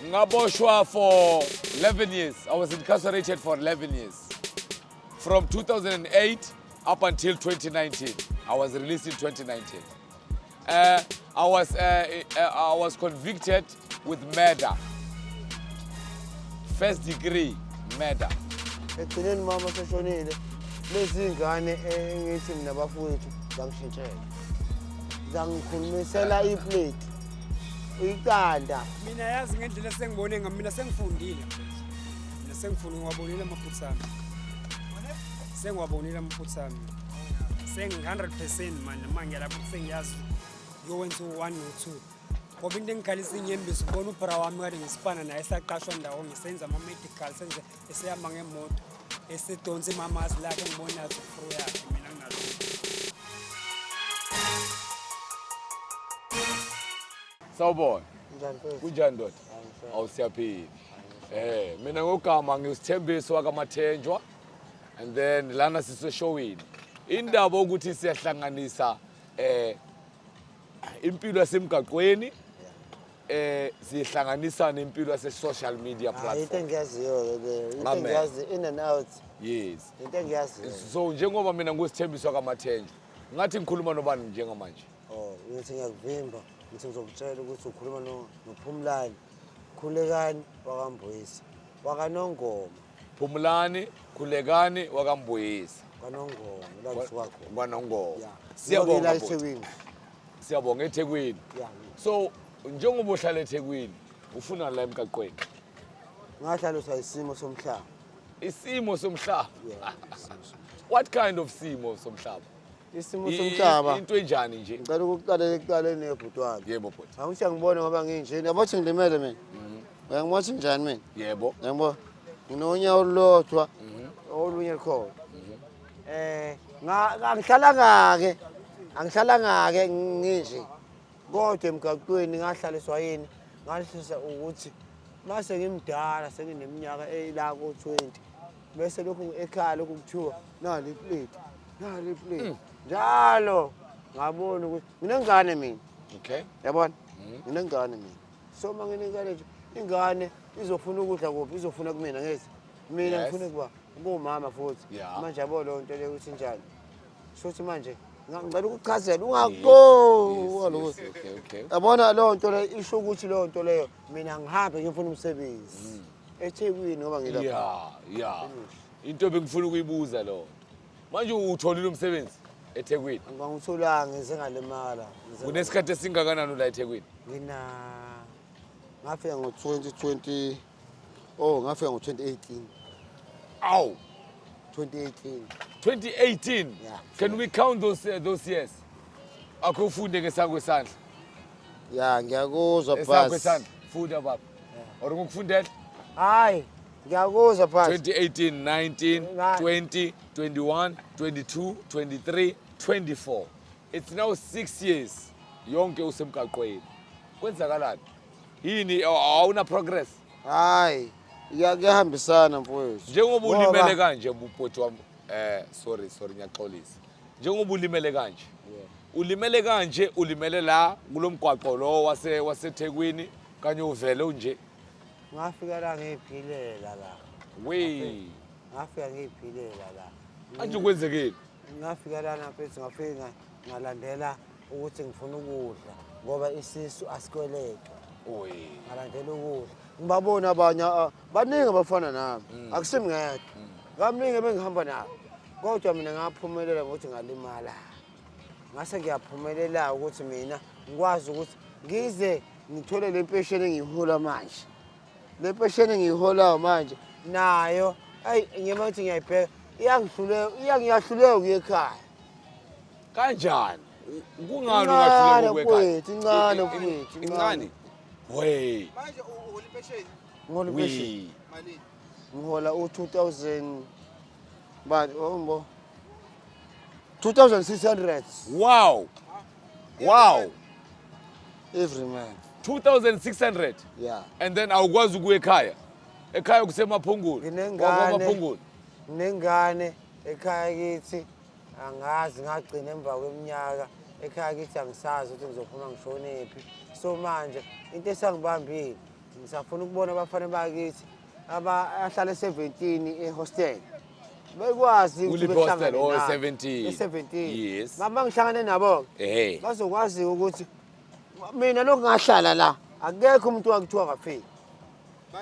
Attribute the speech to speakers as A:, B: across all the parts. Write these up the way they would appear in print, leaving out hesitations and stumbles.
A: Ngaboshwa for 11 years. I was incarcerated for 11 years. From 2008 up until 2019. I was released in 2019. I was convicted with murder. First degree murder.
B: Ekugcineni mama seshonile, lezi ngane engithi mina bafowethu zangishintshela. Zangikhulumisela iplate. Iqanda.
C: Mina yazi ngendlela esengibone ngami, mina sengifundile. Mina sengifuna ngiwabonile amaphutha ami. Sengiwabonile amaphutha ami. Sengi 100% manje manje lapho sengiyazi ngiyowenza u-1 no-2. Ngoba into engikhalisa inyembezi ubona ubra wami kade ngisifana naye saqashwa ndawonye senza ama-medical senze esehamba ngemoto esedonsa imamazi lakhe ngibona nathi ufro yakhe mina nginalutho.
A: Sawubona.
B: Njani mfethu?
A: Kunjani ndoda? Awu siyaphila. Mina ngogama ngiwusithembiso wakaMathenjwa and then lana siseshowini. Indaba ukuthi siyahlanganisa impilo yasemgaqweni sihlanganisa nempilo yase social media
B: Hayi, into
A: platform.
B: engiyaziyo ke leyo. Into
A: Amen.
B: engiyazi in and out.
A: Yes.
B: Into engiyaziyo.
A: So njengoba mina ngusithembiso wakaMathenjwa ngathi ngikhuluma nobani njengamanje?
B: Oh, ngithi ngiyakuvimba, ngithi ngizokutshela ukuthi ukhuluma noPhumlani Khulekani wakaMbuyisa, wakaNongoma.
A: Phumlani Khulekani wakaMbuyisa.
B: KwaNongoma, la ngisuka khona.
A: KwaNongoma.
B: Yeah.
A: Siyabonga
B: La
A: bhuti.
B: eThekwini.
A: Siyabonga eThekwini.
B: Yeah.
A: So njengoba uhlala eThekwini, ufuna la emgaqweni?
B: Ngahlaliswa isimo somhlaba.
A: Isimo somhlaba.
B: Yeah, isimo somhlaba.
A: What kind of simo somhlaba?
B: Isimo somhlaba.
A: Into enjani nje?
B: Ngicela ukuqala ekuqaleni ebhuti wami.
A: Yebo bhuti.
B: Angithi angibone ngoba nginjeni. Yabo thi ngilimele mina. Uyangibona ukuthi njani mina?
A: Yebo.
B: Uyangibona? Nginonyawo olulodwa, olunye lukhona. Angihlalanga-ke. Angihlalanga-ke nginje. Kodwa emgaqweni ngahlaliswa yini? Ngahlaliswa ukuthi mase ngimdala sengineminyaka eyila ko-20. Bese lokhu ekhaya lokhu kuthiwa nali iplate, nali iplate. Njalo ngabona ukuthi nginengane mina.
A: Okay.
B: Yabona? Nginengane mina. So uma nginengane nje, ingane izofuna ukudla kuphi? Izofuna kumina ngithi. Mina ngifuna kuba kumama futhi. Manje yabo leyo nto leyo ukuthi njani. Sothi manje ngicela ukuchazela ungago. Yabona leyo nto leyo isho ukuthi leyo nto leyo mina ngihambe ngifuna umsebenzi. eThekwini ngoba ngilapha.
A: Yeah, yeah. Into bengifuna ukuyibuza leyo nto. Manje utholile umsebenzi eThekwini?
B: Angangitholanga ngize ngalimala.
A: Unesikhathi esingakanani ula eThekwini?
B: Ngina ngafika ngo-2020, oh ngafika ngo-2018.
A: Aw.
B: 2018.
A: 2018.
B: Yeah.
A: Can we count those years? Akho ufunde ngesakho isandla.
B: Yeah, ngiyakuzwa
A: Esakho
B: bas.
A: isandla. Funda baba. Or ngikufundela?
B: Hayi, ngiyakuzwa bas.
A: 2018, 19, 20, 21, 22, 23, 24. It's now 6 years. Yonke usemgaqweni. Kwenzakalani? Yini awuna progress?
B: Hayi, kuyahambisana mfowethu.
A: Njengoba ulimele kanje bhuti wami, sorry ngiyaxolisa. Njengoba ulimele kanje. Ulimele kanje, ulimele la kulomgwaqo lo waseThekwini kanye uvele unje.
B: Ngafika la ngiphilela la.
A: We.
B: Ngafika ngiphilela la.
A: Manje kwenzekeni?
B: Ngafika lana mfethu ngafika ngalandela ukuthi ngifuna ukudla ngoba isisu asikweleke.
A: Oy.
B: Ngalandela ukudla. Ngibabona abanye baningi abafana nami. Akusimi ngedwa. Kaningi bengihamba nabo. Kodwa mina ngaphumelela ngokuthi ngalimala. Ngase ngiyaphumelela ukuthi mina ngikwazi ukuthi ngize ngithole le mpesheni engiyihola manje. Le mpesheni engiyiholayo manje nayo ayi ngiyema ukuthi ngiyayibheka iyangihluleka, iyangiyahluleka ukuya ekhaya.
A: Kanjani? Kungani ungahluleka ukuya ekhaya?
B: Incane mfowethu, incane mfowethu,
A: Incane. Wey.
D: Manje uhola impesheni?
B: Ngihola impesheni.
D: Malini?
B: Ngihola u-2000 bani, oh mbo. 2600.
A: Wow. Wow.
B: Every month.
A: 2600.
B: Yeah.
A: And then awukwazi ukuya ekhaya. Ekhaya kusemaphungulu.
B: Nginengane.
A: Kwamaphungulu.
B: Nginengane ekhaya kithi angazi ngagcina emva kweminyaka. Ekhaya kithi angisazi ukuthi ngizophuma ngishonephi. So manje into esangibambile ngisafuna ukubona abafana bakithi abahlala e-17 ehostel. Bekwazi ukuthi
A: Kuliphi hostel?
B: behlangane
A: Oh,
B: nami.
A: e-17.
B: E-17.
A: Yes.
B: Mama ngihlangane nabo
A: Ehhe.
B: bazokwazi ukuthi mina lokhu ngahlala la akekho umuntu wakuthiwa kafiki.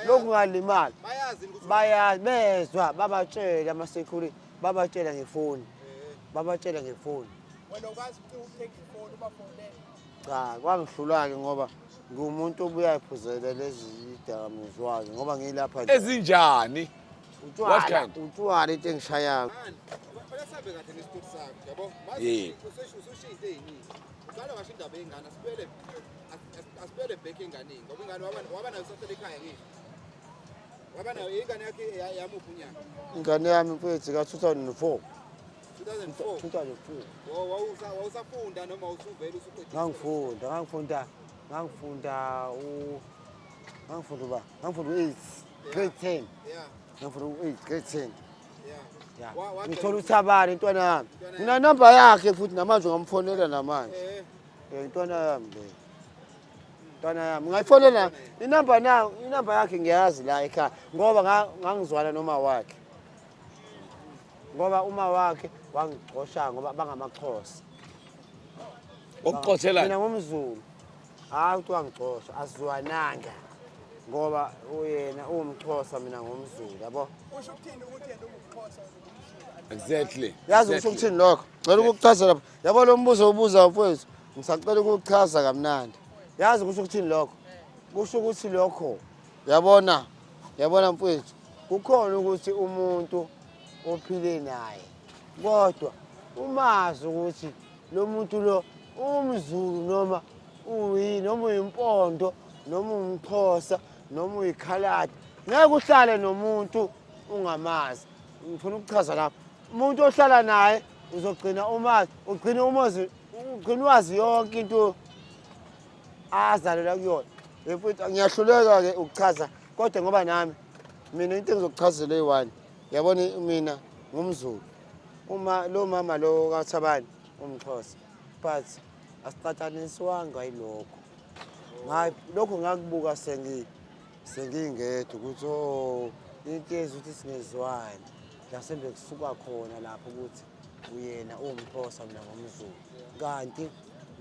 B: Lokhu ngalimala.
D: Bayazi ukuthi
B: Baya bezwa babatshela ama-security babatshela ngefoni. Babatshela ngefoni.
D: Wena ukwazi ukuthenga ifoni ubafonele.
B: Cha, kwangihlula-ke ngoba ngiwumuntu obuya ephuzele lezi idakamizwa-ke ngoba ngilapha nje.
A: Ezinjani? What
B: Utshwala,
A: kind?
B: utshwala into engishayayo.
D: Mani, fanele sihambe kahle nesitori sakho, yabo?
A: Yebo.
D: Ususho into ey'ningi. Uqala ngasho indaba yengane, asibuyele asibuyele back enganeni ngoba ingane waba nayo usasele ekhaya ngisho. Waba nayo ingane yakhe yamuphi unyaka?
B: Ingane yami mfethu ka-2004.
D: 2004.
B: 2004.
D: Wawusafunda noma usuvele usuqedile?
B: Ngangifunda, ngangifunda, ngangifunda u ngangifunda uba, ngangifunda u-eight, grade 10. Ngangifunda u-eight, grade 10. Ya. Ngithola uthabani intwana yami. Ngina namba yakhe futhi namanje ungamfonela namanje. Intwana yami le. Intwana yami. Ungayifonela inamba na inamba yakhe ngiyazi la ekhaya ngoba ngangizwana noma wakhe. Ngoba uma wakhe wangixosha ngoba bangamaXhosa.
A: Ukuxoshelana.
B: Mina ngumZulu. Hayi ukuthi wangixosha asizwananga. Ngoba uyena uwumXhosa mina ngumZulu yabo.
D: Usho ukuthini ukuthi yena ungumXhosa ungumZulu?
A: Exactly.
B: Yazi usho ukuthini lokho? Ngicela ukukuchaza lapha. Yabo lo mbuzo ubuza mfowethu, ngisacela ukukuchaza kamnandi. Yazi kusho ukuthini lokho? Kusho ukuthi lokho yabona, yabona mfowethu, kukhona ukuthi umuntu ophile naye kodwa umazi ukuthi lo muntu lo umZulu noma uyini noma uyimpondo noma umXhosa noma uyikhaladi. Ngeke uhlale nomuntu ungamazi. Ngifuna ukuchaza lapha. Umuntu ohlala naye uzogcina umazi, ugcine umazi, ugcine wazi yonke into azalelwa kuyona. Mfowethu ngiyahluleka-ke ukuchaza kodwa ngoba nami mina into engizokuchazela eyi-one yabona mina ngumZulu uma lo mama lo kaThabani umXhosa but asiqathaniswanga yilokho. Lokho ngakubuka sengingedwa ukuthi oh into yenza ukuthi singezwani mhlasimbe kusuka khona lapho ukuthi uyena uwumXhosa mina ngumZulu kanti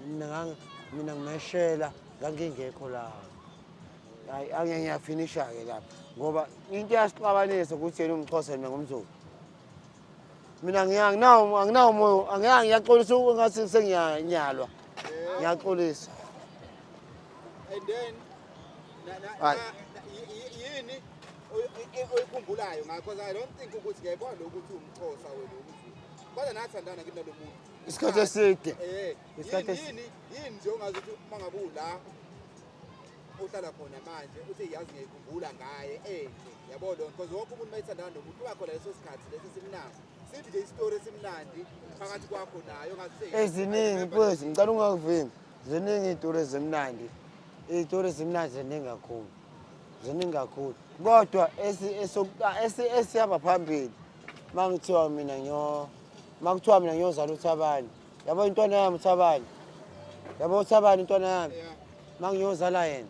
B: mina ngimeshela ngangingekho lapho. Hayi angeke ngiyafinisha-ke lapho ngoba into iyasixabanisa ukuthi yena umXhosa mina ngumZulu. Mina anginawo anginawo umoya angiyanga ngiyaxolisa ngathi sengiyanyalwa. Ngiyaxolisa.
D: And then yini oyikhumbulayo ngakho because I don't think ukuthi ngiyayibona lokhu ukuthi umXhosa wena umZulu. Kodwa nathandana kimi nalo muntu.
B: Isikhathi eside.
D: Isikhathi yini yini nje ongazi ukuthi uma ngabe ula uhlala khona manje uthi yazi ngiyikhumbula ngaye enhle yabo lo because wonke umuntu mayithandana nomuntu uba khona leso sikhathi lesi simnandi sithi nje isitori esimnandi phakathi kwakho nayo ngathi
B: Eziningi mfowethu ngicela ungakuvimbi. Ziningi iy'tori ezimnandi. Iy'tori ezimnandi ziningi kakhulu. Ziningi kakhulu. Kodwa esihamba phambili uma ngithiwa mina uma kuthiwa mina ngiyozala uThabani. Yabo intwana yami uThabani. Yabo uThabani intwana yami. Uma ngiyozala yena.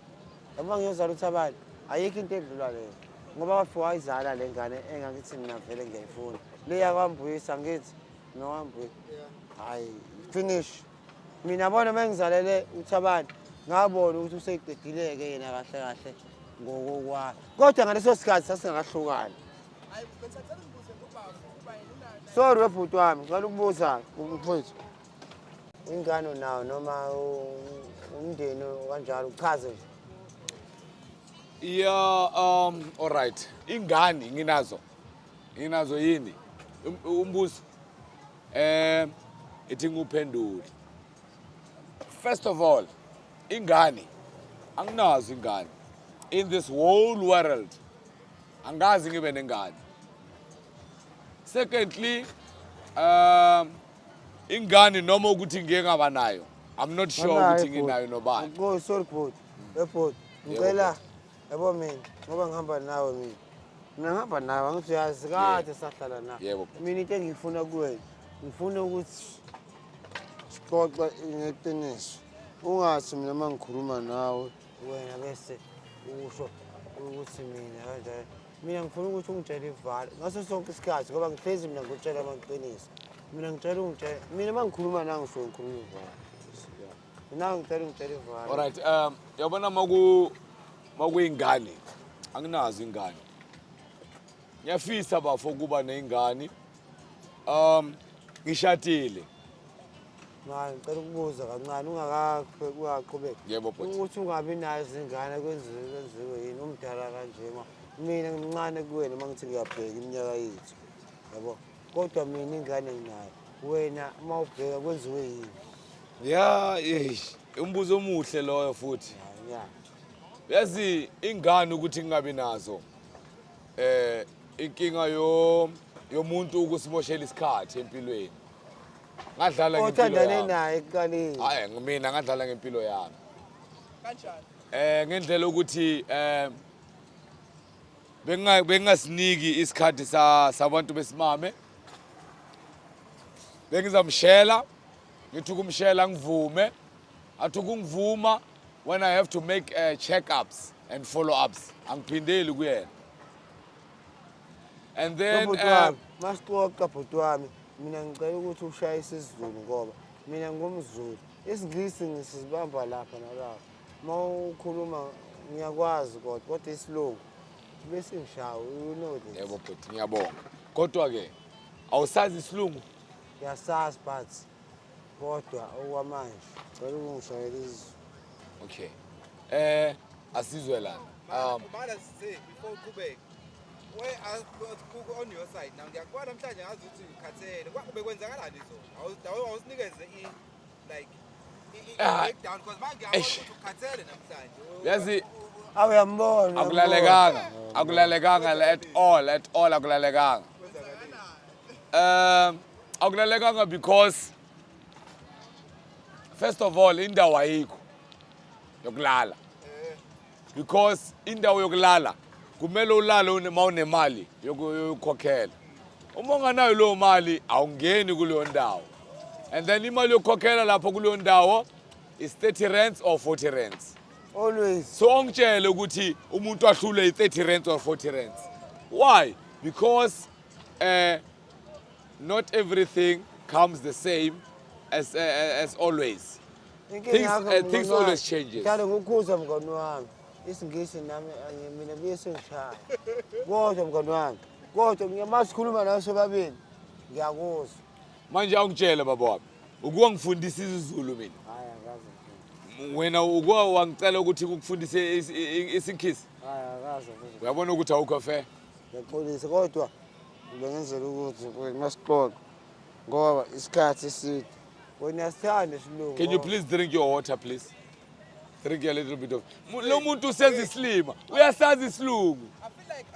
B: Yabo uma ngiyozala uThabani. Ayikho into edlula leyo. Ngoba wafika wayizala le ngane engangithi mina vele ngiyayifuna. Le yakwambuyisa ngithi nowambuyisa. Hayi finish. Mina bona uma ngizalele uThabani ngabona ukuthi useyiqedile-ke yena kahle kahle ngokokwami. Kodwa ngaleso sikhathi sasingakahlukani. Sorry webhuti wami, ngicela ukubuza mfowethu. Ingane unawo noma umndeni kanjalo uchaze nje.
A: Yeah, all right. Ingane nginazo. Nginazo yini? Umbuzo. Ithi nguphendule. First of all, ingane anginazo ingane. In this whole world angazi ngibe nengane. Secondly, ingane noma ukuthi ngiye ngaba nayo. I'm not sure ukuthi nginayo nobani.
B: Oh, sorry bhuti. Bhuti, ngicela yabo mina ngoba ngihamba nawe mina. Mina ngihamba nawe angithi uyazi kade sahlala nawe.
A: Yebo.
B: Mina into engifuna kuwena, ngifuna ukuthi Sixoxe ngeqiniso. Ungathi mina uma ngikhuluma nawe wena bese usho ukuthi mina kanjani. Mina ngifuna ukuthi ungitshele ivalo ngaso sonke isikhathi ngoba ngihlezi mina ngikutshela amaqiniso. Mina ngicela ungitshele, mina uma ngikhuluma nawe ngisuke ngikhuluma ivalo. Mina ngicela ungitshele ivalo.
A: Alright, yabona makuyingane, anginazo ingane. Ngiyafisa bafo ukuba neyingane. Ngishadile.
B: Manje ngicela ukubuza kancane ungakaqhubeki.
A: Yebo bhuti.
B: Ukuthi ungabi nayo izingane kwenziwe yini umdala kanje ma. Mina ngimncane kuwena uma ngithi ngiyabheka iminyaka yethu. Yabo. Kodwa mina ingane nginayo. Wena uma ubheka kwenziwe yini?
A: Ya, eish, umbuzo omuhle loyo futhi.
B: Ya.
A: Yazi ingane ukuthi ngingabi nazo. Inkinga yomuntu ukusiboshela isikhathi empilweni. Ngadlala ngempilo
B: Othandane
A: yami.
B: naye ekuqaleni.
A: Hayi, mina ngadlala ngempilo yami.
E: Kanjani?
A: Ngendlela ukuthi bengingasiniki isikhathi sabantu besimame. Bengizamshela, ngithi ukumshela ngivume, athi ukungivuma when I have to make check-ups and follow-ups, angiphindeli kuyena. And then
B: Bhuti wami, masixoxa bhuti wami, mina ngicela ukuthi ushaye isiZulu ngoba mina ngumZulu. IsiNgisi ngisibamba lapha nalapha. Uma ukhuluma ngiyakwazi kodwa isiLungu bese ngishawa, you know this.
A: Yebo bhuti, ngiyabonga. Kodwa ke awusazi isiLungu?
B: Ngiyasazi but kodwa okwamanje ngicela ukungishayela isiZulu.
A: Okay. Asizwe lana.
D: Mala sise before uqhubeke. We on your side now ngiyakubona namhlanje ngazi ukuthi ukhathele. Bekwenzakalani izolo? Awusinikeze i like breakdown because manje ngiyabona ukuthi ukhathele namhlanje.
A: Yazi
B: Awuyambona.
A: Akulalekanga. Akulalekanga at all, at all akulalekanga. Akulalekanga because first of all indawo ayikho yokulala. Because indawo yokulala kumele ulale uma unemali yokukhokhela. Uma unganayo leyo mali awungeni kuleyo ndawo. And then imali yokukhokhela lapho kuleyo ndawo is 30 rands or 40 rands.
B: Always.
A: So ongitshele ukuthi umuntu ahlule i-30 rands or 40 rands. Why? Because not everything comes the same as always. Things always changes.
B: Ngihlale ngikukhuza mngani wami. IsiNgisi nami mina buye sengishaya. Kodwa mngani wami, kodwa ngiyamasikhuluma nawe sobabili. Ngiyakuzwa.
A: Manje awungitshele baba wami. Ukuwa ngifundisa isiZulu mina.
B: Hayi akaze.
A: Wena ukuwa wangicela ukuthi ngikufundise isiNgisi.
B: Hayi akaze.
A: Uyabona ukuthi awukho fair.
B: Ngiyaxolisa kodwa bengenzela ukuthi masixoxe ngoba isikhathi eside. Wena uyasithanda isilungu.
A: Can you please drink your water please? Drink a little bit of. Lo muntu usenza isilima. Uyasazi isilungu.
E: I feel like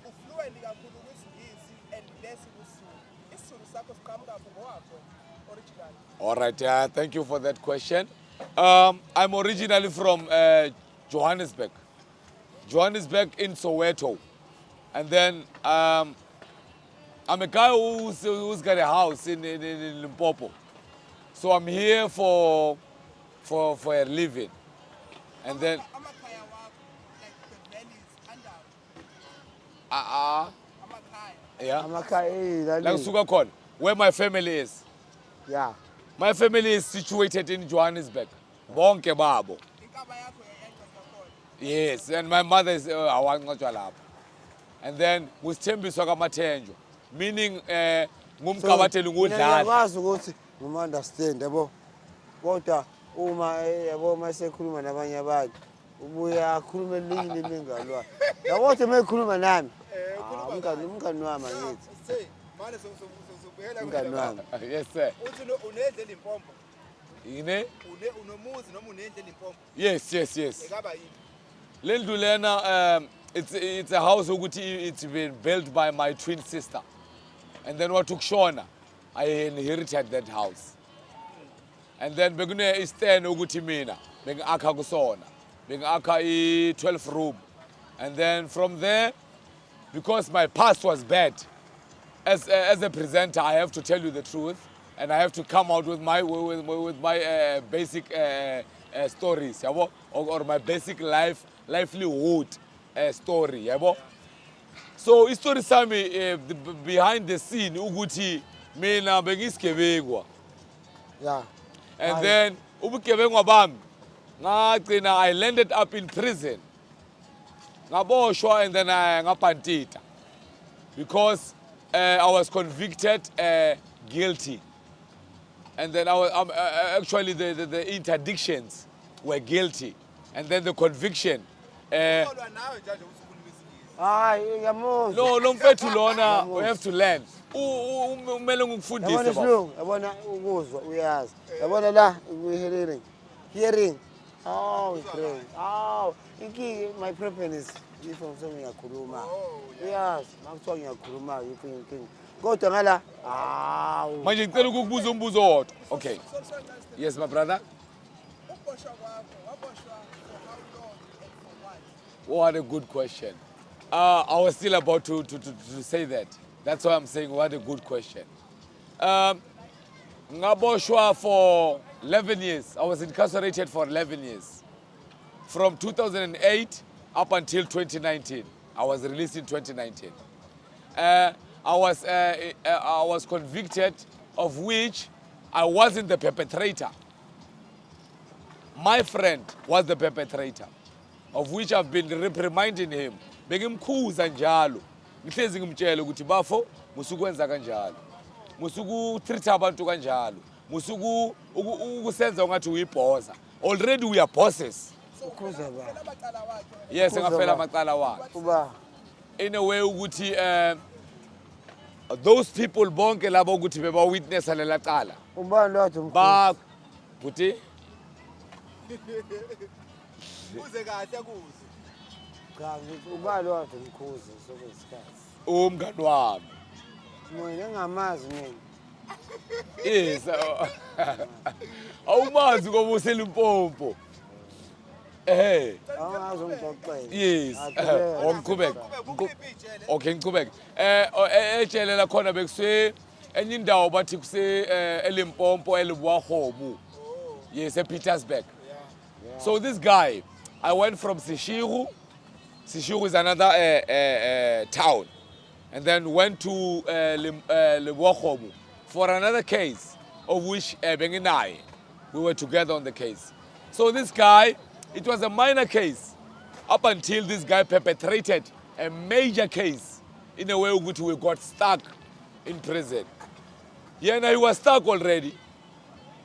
E: ufluent kakhulu kwisiNgisi and less kwisiZulu. IsiZulu sakho siqhamuka kuphi ngowakho originally?
A: All right, thank you for that question. I'm originally from Johannesburg. Johannesburg in Soweto. And then I'm a guy who's got a house in Limpopo. So I'm here for a living. And then
E: Amakhaya wakho, like the valleys under. Amakhaya.
A: Yeah.
B: Amakhaya,
A: La ngisuka khona, where my family is.
B: Yeah.
A: My family is situated in Johannesburg. Bonke babo.
E: Inkaba yakho yayangcwatshwa khona.
A: Yes, and my mother is awangcwatshwa lapho. And then ngusithembiso kaMathenjwa, meaning ngumgabatheli ngudlala.
B: Ngiyakwazi ukuthi ngim-understand yabo. Kodwa uma yabo uma sekhuluma nabanye abantu ubuye akhulume elinye ilimi engalwazi. Yabo kodwa uma ekhuluma nami, umngani wami angithi.
D: Say, manje sobuyela
B: Umngani wami.
A: Yes sir.
D: Uthi unendlu eLimpopo.
A: Yini?
D: Unomuzi noma unendlu eLimpopo?
A: Yes, yes, yes.
D: Ekaba yini?
A: Le ndlu lena it's a house ukuthi it's been built by my twin sister. And then wathi ukushona, I inherited that house. And then bekune stand ukuthi mina bengakha kusona. Bengakha i 12 room. And then from there, because my past was bad, as a presenter, I have to tell you the truth. And I have to come out with my basic stories, yabo, or my basic life livelihood story, yabo. So istory sami behind the scene ukuthi mina bengisigebengwa. And then ubugebengwa bami ngagcina I landed up in prison. Ngaboshwa and then ngabhantita because I was convicted guilty. And then I was, actually the interdictions were guilty. And then the conviction.
D: Kholwa nawe nje nje ukuthi ukhuluma isiNgisi.
B: Hayi, ngiyamuzwa.
A: No, lo mfethu lona, we have to learn. Kumele ngikufundise,
B: Yabona,
A: baba.
B: isilungu, yabona, ukuzwa uyazi, yabona la hearing, hearing. Oh, great. Oh, inkinga, my problem is if ngiyakhuluma, uyazi, makuthiwa ngiyakhuluma yikho inkinga, kodwa ngala, hawu.
A: Manje ngicela ukukubuza umbuzo owodwa. Okay.
E: Sorry, sorry, Master.
A: Yes, my brother.
E: Ukuboshwa kwakho, waboshwa for how long and for what?
A: What a good question. I was still about to say that. That's why I'm saying what a good question. Ngaboshwa for 11 years. I was incarcerated for 11 years. From 2008 up until 2019. I was released in 2019. I was convicted, of which I wasn't the perpetrator. My friend was the perpetrator, of which I've been reprimanding him. Bengimkhuza njalo. Ngihlezi ngimtshela ukuthi bafo musukwenza kanjalo. Musuku-treat abantu kanjalo. Musuku ukusenza ungathi uyibhoza. Already we are bosses.
E: So
B: Ukhuza ba?
E: ufela amacala wakhe wena.
A: Yes,
B: Ukhuza
A: ngafela
B: ba?
A: amacala wakhe.
B: Uba
A: In a way ukuthi those people bonke labo ukuthi beba witnessa lela cala.
B: Ubani lo wathi umkhuza?
A: Ba buti.
D: Uze kahle akuze.
B: Cha, ngithi ubani lo wathi umkhuza sokuyisikhathi?
A: Umngani wami.
B: Mina engingamazi mina.
A: Yes. Awumazi ngoba useLimpopo. Eh.
B: Awungazi ungixoxele.
A: Yes.
B: Aqhubeka.
A: Oh, ngiqhubeke.
D: Qhubeka, ukuphi ijele?
A: Okay, ngiqhubeke. Ejele lakhona bekuse enye indawo bathi kuse eLimpopo, eLebowakgomo. Yes, ePietersburg. So this guy, I went from Seshego. Seshego is another town. And then went to Lebowakgomo for another case, of which benginaye. We were together on the case. So this guy, it was a minor case up until this guy perpetrated a major case in a way which we got stuck in prison. Yena, he was stuck already.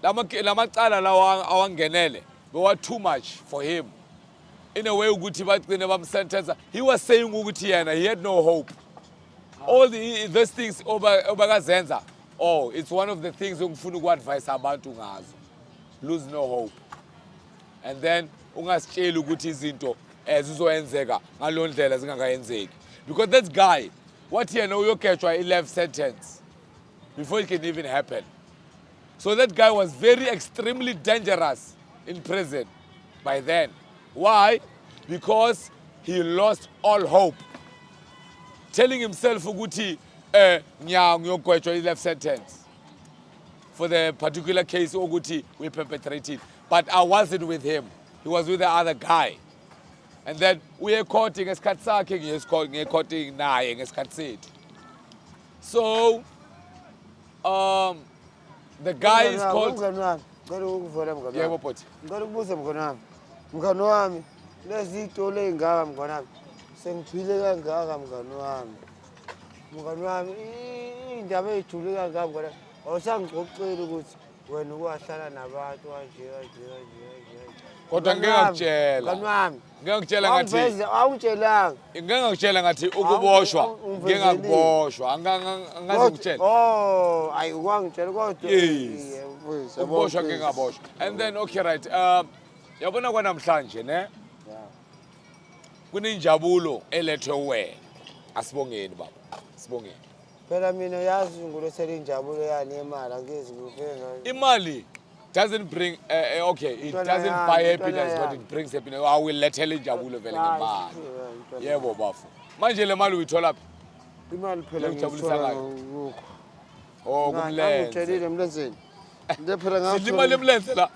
A: Lamacala lawa awangenele were too much for him. In a way ukuthi bagcine bamsentence. He was saying ukuthi yena he had no hope. All these things obakazenza, oh, it's one of the things engifuna uku-advise abantu ngazo. Lose no hope. And then ungasitsheli ukuthi izinto zizoyenzeka ngalo ndlela zingakayenzeki. Because that guy, wathi yena uyogwetshwa i-life sentence before it can even happen. So that guy was very extremely dangerous in prison by then. Why? Because he lost all hope. Telling himself ukuthi ngiyogwetshwa i-life sentence for the particular case ukuthi we perpetrated. But I wasn't with him. He was with the other guy. And then uye court ngesikhathi sakhe, ngiye court naye ngesikhathi sethu. So the guy is called
B: Mngani wami, ngicela ukuvela, mngani
A: Yebo
B: wami.
A: bhuti.
B: Ngicela ukubuza, mngani wami. Mngani wami, lezi iy'tolo ey'ngaka, mngani wami. Sengiphile kangaka, mngani wami. Mngani wami, iy'ndaba ey'jule kangaka, mngani wami. Awusangixoxeli ukuthi wena ukwahlala nabantu kanje kanje kanje kanje kanje.
A: Kodwa
B: Mngani
A: ngike
B: wami,
A: ngakutshela.
B: mngani wami.
A: Ngike ngakutshela ngathi
B: Awungitshelanga.
A: Ngike ngakutshela ngathi ukuboshwa ngike
B: Ungivezelile.
A: ngakuboshwa angazi ngikutshela.
B: Oh, ayi, kwangitshela kodwa.
A: Yes.
B: Iye, mfowethu, yabo,
A: Ukuboshwa ngike
B: mfowethu.
A: ngaboshwa. And then okay, right. Yabona kwanamhlanje ne kunenjabulo elethwe wena. Asibongeni baba. Sibongeni.
B: Phela mina yazi ngilethela injabulo yani yemali, angezi ngifike.
A: Imali doesn't bring okay, it
B: Ntwana
A: doesn't
B: yami,
A: buy
B: ntwana
A: happiness, but
B: yami.
A: it brings happiness. Awuyilethela injabulo vele ngemali. Yebo bafo. Manje le mali uyithola phi?
B: Imali phela
A: Lekujabulisa
B: ngiyithola
A: ngayo.
B: ngokukho.
A: Oh, kumlenze.
B: Angitshelile emlenzeni. Nje phela
A: Sidla
B: ngasho.
A: imali emlenze la.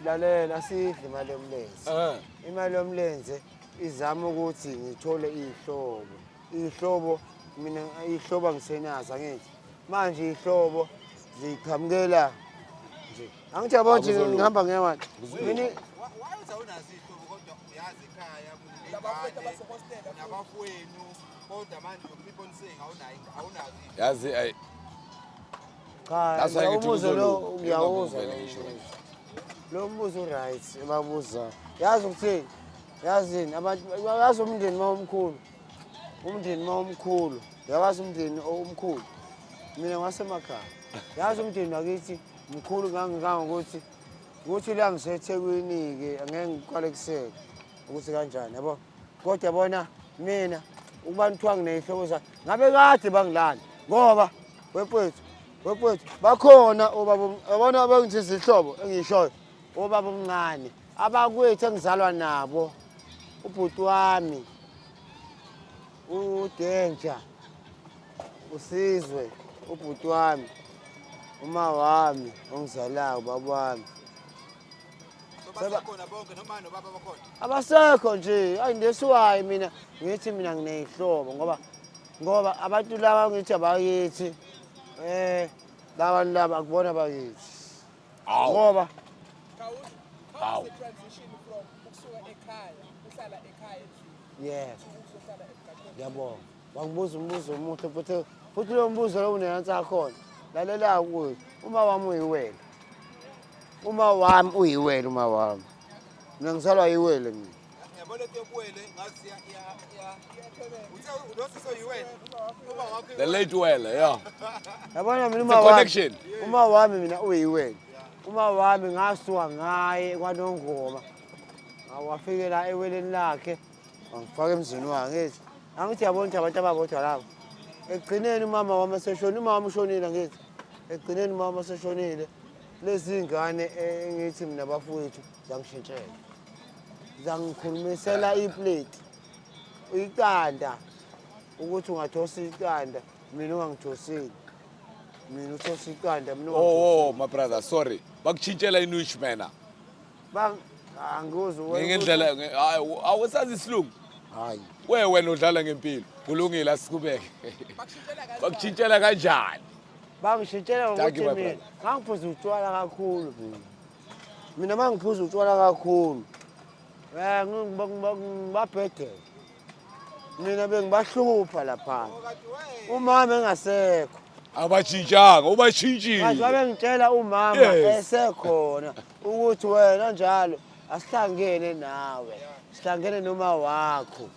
B: Lalela sidla imali yomlenze.
A: Eh.
B: Imali yomlenze izama ukuthi ngithole iy'hlobo. Iy'hlobo mina iy'hlobo angisenazo angithi. Manje iy'hlobo ziqhamukela nje. Angithi yabo nje
A: Akuzolunga.
B: ngihamba ngiyawani. Mina
D: Why uthi awunazo iy'hlobo kodwa uyazi ekhaya
E: Nabafowethu
D: kuney'ngane
E: abasehostela.
D: nabafowenu kodwa manje you keep on saying awunayo awunazo iy'hlobo.
A: Yazi ay
B: cha
A: That's why
B: lo
A: ngithi
B: mbuzo lo
A: kuzolunga.
B: ngiyawuzwa.
A: Ngivele
B: lo
A: ngisho
B: mbuzo. Lo mbuzo right ebabuza. Yazi ukuthini? Yazini abantu yazi umndeni mawumkhulu. Umndeni mawumkhulu. Yawazi umndeni omkhulu. Mina ngasemakhaya. Yazi umndeni wakithi mkhulu kangangokuthi ukuthi la ngiseThekwini-ke angeke ngikwalekusele ukuthi kanjani yabo. Kodwa yabona mina ukuba kuthiwa nginey'hlobo zami ngabe kade bangilanda ngoba wefowethu wefowethu bakhona obaba yabona bengithi izihlobo engiyishoyo obaba omncane abakwethu engizalwa nabo ubhuti wami uDenja uSizwe ubhuti wami uma wami ongizalayo ubaba wami
D: So basekhona bonke noma nobaba bakhona.
B: Abasekho nje ayi that's why mina ngithi mina nginey'hlobo ngoba ngoba abantu laba ngithi abakithi labantu laba akubona abakithi
A: Awu.
B: ngoba
E: Khawuthi, how was the transition from ukusuka ekhaya, uhlala ekhaya endlini,
B: yebo
E: to ukuzohlala emgaqweni?
B: ngiyabonga wangibuza umbuzo omuhle futhi futhi lowo mbuzo lowo unenansi yakhona lalela kuyo uma wami uyiwele uma wami uyiwele uma wami mina ngizalwa yiwele mina.
D: Ngiyabona into yobuwele ngathi iya iya iya. Uthe lo sisi oyiwele. Uma wakho
A: The late well, yeah.
B: Yabona mina
A: It's a
B: uma wami
A: connection.
B: uma wami mina uyiwele uma wami ngasuka ngaye kwaNongoma wafikela eweleni lakhe wangifaka emzini wakhe ngithi angithi yabona ukuthi abantu ababodwa labo ekugcineni umama wami eseshonile uma wami ushonile angithi ekugcineni umama wami eseshonile lezi ngane engithi mina bafowethu zangishintshela zangikhulumisela iplate iqanda ukuthi ungathosa iqanda mina ungangithosile mina uthosa iqanda mina
A: Oh, oh, my brother, sorry. Bakuchintshela inush mana.
B: Bang angizwe
A: Ngendlela hayi awusazi isilungu.
B: Hayi.
A: We wena udlala ngempilo. Kulungile asiqhubeke.
E: Bakushintshela kanjani?
A: Bakuchintshela kanjani?
B: Bangishintshela
A: Thank you,
B: ngokuthi
A: my
B: mina
A: brother.
B: ngangiphuza utshwala kakhulu mina. Mina mangiphuza utshwala kakhulu. Ngibabhedele. Mina bengibahlupha lapha. Umama engasekho.
A: Abachintshanga,
B: Manje
A: ubachintshile.
B: babengitshela umama
A: Yes.
B: esekhona ukuthi wena njalo asihlangene nawe. Sihlangene noma wakho.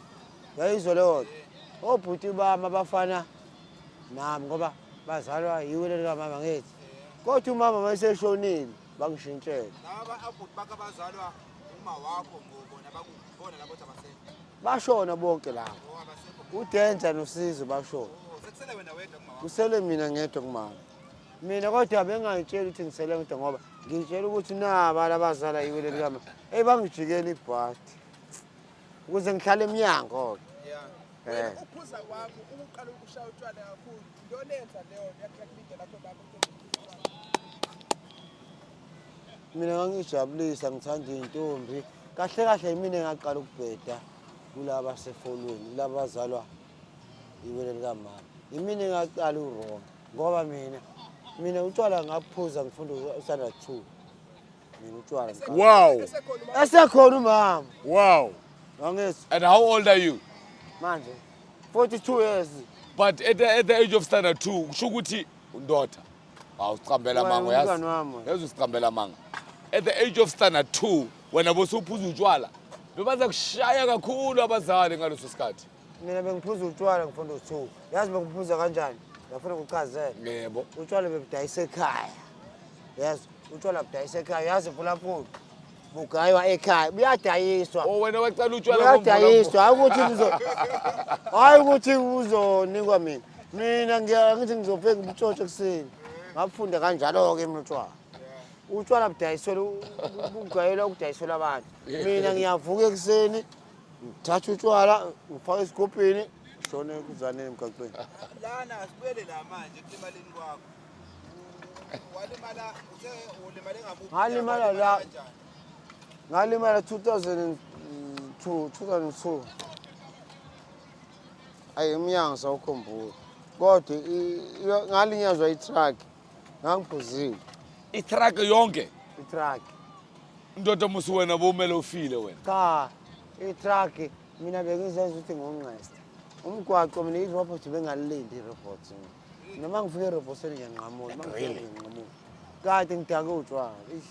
B: Yayizwa leyo nto. Obhuti bami abafana nami ngoba bazalwa yiwele likamama ngithi. Kodwa umama mayeseshonile bangishintshela.
D: Laba abhuti bakho abazalwa uma wakho ngobona bakubona labo ukuthi abasekho.
B: Bashona bonke labo.
D: Oh abasekho.
B: UDenza noSizwe bashona.
D: Oh sekusele wena wedwa kuma wakho.
B: Kusele mina ngedwa kumama. Mina kodwa bengangitsheli ukuthi ngisele ngedwa ngoba ngitshela ukuthi naba labazala yiwele likamama. Hey bangijikela ibhadi. Ukuze ngihlale emnyango ke.
D: Yeah.
E: Wena
B: Eh.
E: ukuphuza kwakho, ukuqala ukushaya utshwala kakhulu, iyona eyenza leyo nto yakulinda lapho lapho utshwala.
B: Mina ngangijabulisa ngithanda iy'ntombi. Kahle kahle yimina engaqala ukubheda kulaba basefolweni, kulaba bazalwa iwele likamama. Yimina engaqala uwrong ngoba mina mina utshwala ngaphuza ngifunda u-standard 2. Mina utshwala ngiqala.
A: Wow.
E: Esekhona umama
B: Esekhona umama.
A: Wow.
B: Angithi
A: And how old are you?
B: manje 42 years.
A: But at the age of standard 2 kusho ukuthi ndoda. Awusiqambela
B: Wena
A: manga uyazi.
B: umngani wami wena.
A: Yazi usiqambela manga. At the age of standard 2 wena bosuphuza utshwala. Bebaza kushaya kakhulu abazali ngaleso sikhathi.
B: Mina bengiphuza utshwala ngifunda u-2. Yazi bengiphuza kanjani? Ngiyafuna ukuchazela.
A: Yebo.
B: Utshwala bebudayisa ekhaya. Yazi utshwala budayisa ekhaya. Yazi mfulampulu bugaywa ekhaya buyadayiswa.
A: Oh wena wacala utshwala
B: Buyadayiswa hayi ukuthi kuzo hayi ukuthi uzonikwa mina. Mina ngithi ngizofika ngibutshontshe ekuseni. Ngafunda kanjalo-ke mina utshwala. Utshwala budayiselwa bugayelwa ukudayiselwa abantu. Mina ngiyavuka ekuseni ngithatha utshwala ngifake esigubhini ngishone kuzaneni emgaqweni.
D: Lana asibuyele la manje ekulimaleni kwakho. Walimala uthe ulimale ngamuphi?
B: Ngalimala
D: Walimala
B: la.
D: kanjani?
B: Ngalimala 2002, 2002. Ayi umnyango sawukhumbula. Kodwa ngalinyazwa i-truck. Ngangiphuzile
A: I-truck yonke.
B: I-truck.
A: Ndoda musi wena bomele ufile wena.
B: Cha, i-truck mina bengizenza ukuthi ngonqesta. Umgwaqo mina i-robot bengalilindi i-robot mina. Noma ngifike erobotini ngiyanqamula, uma ngifika
A: Really?
B: ngiyanqamula. Kade ngidake utshwala. Eish.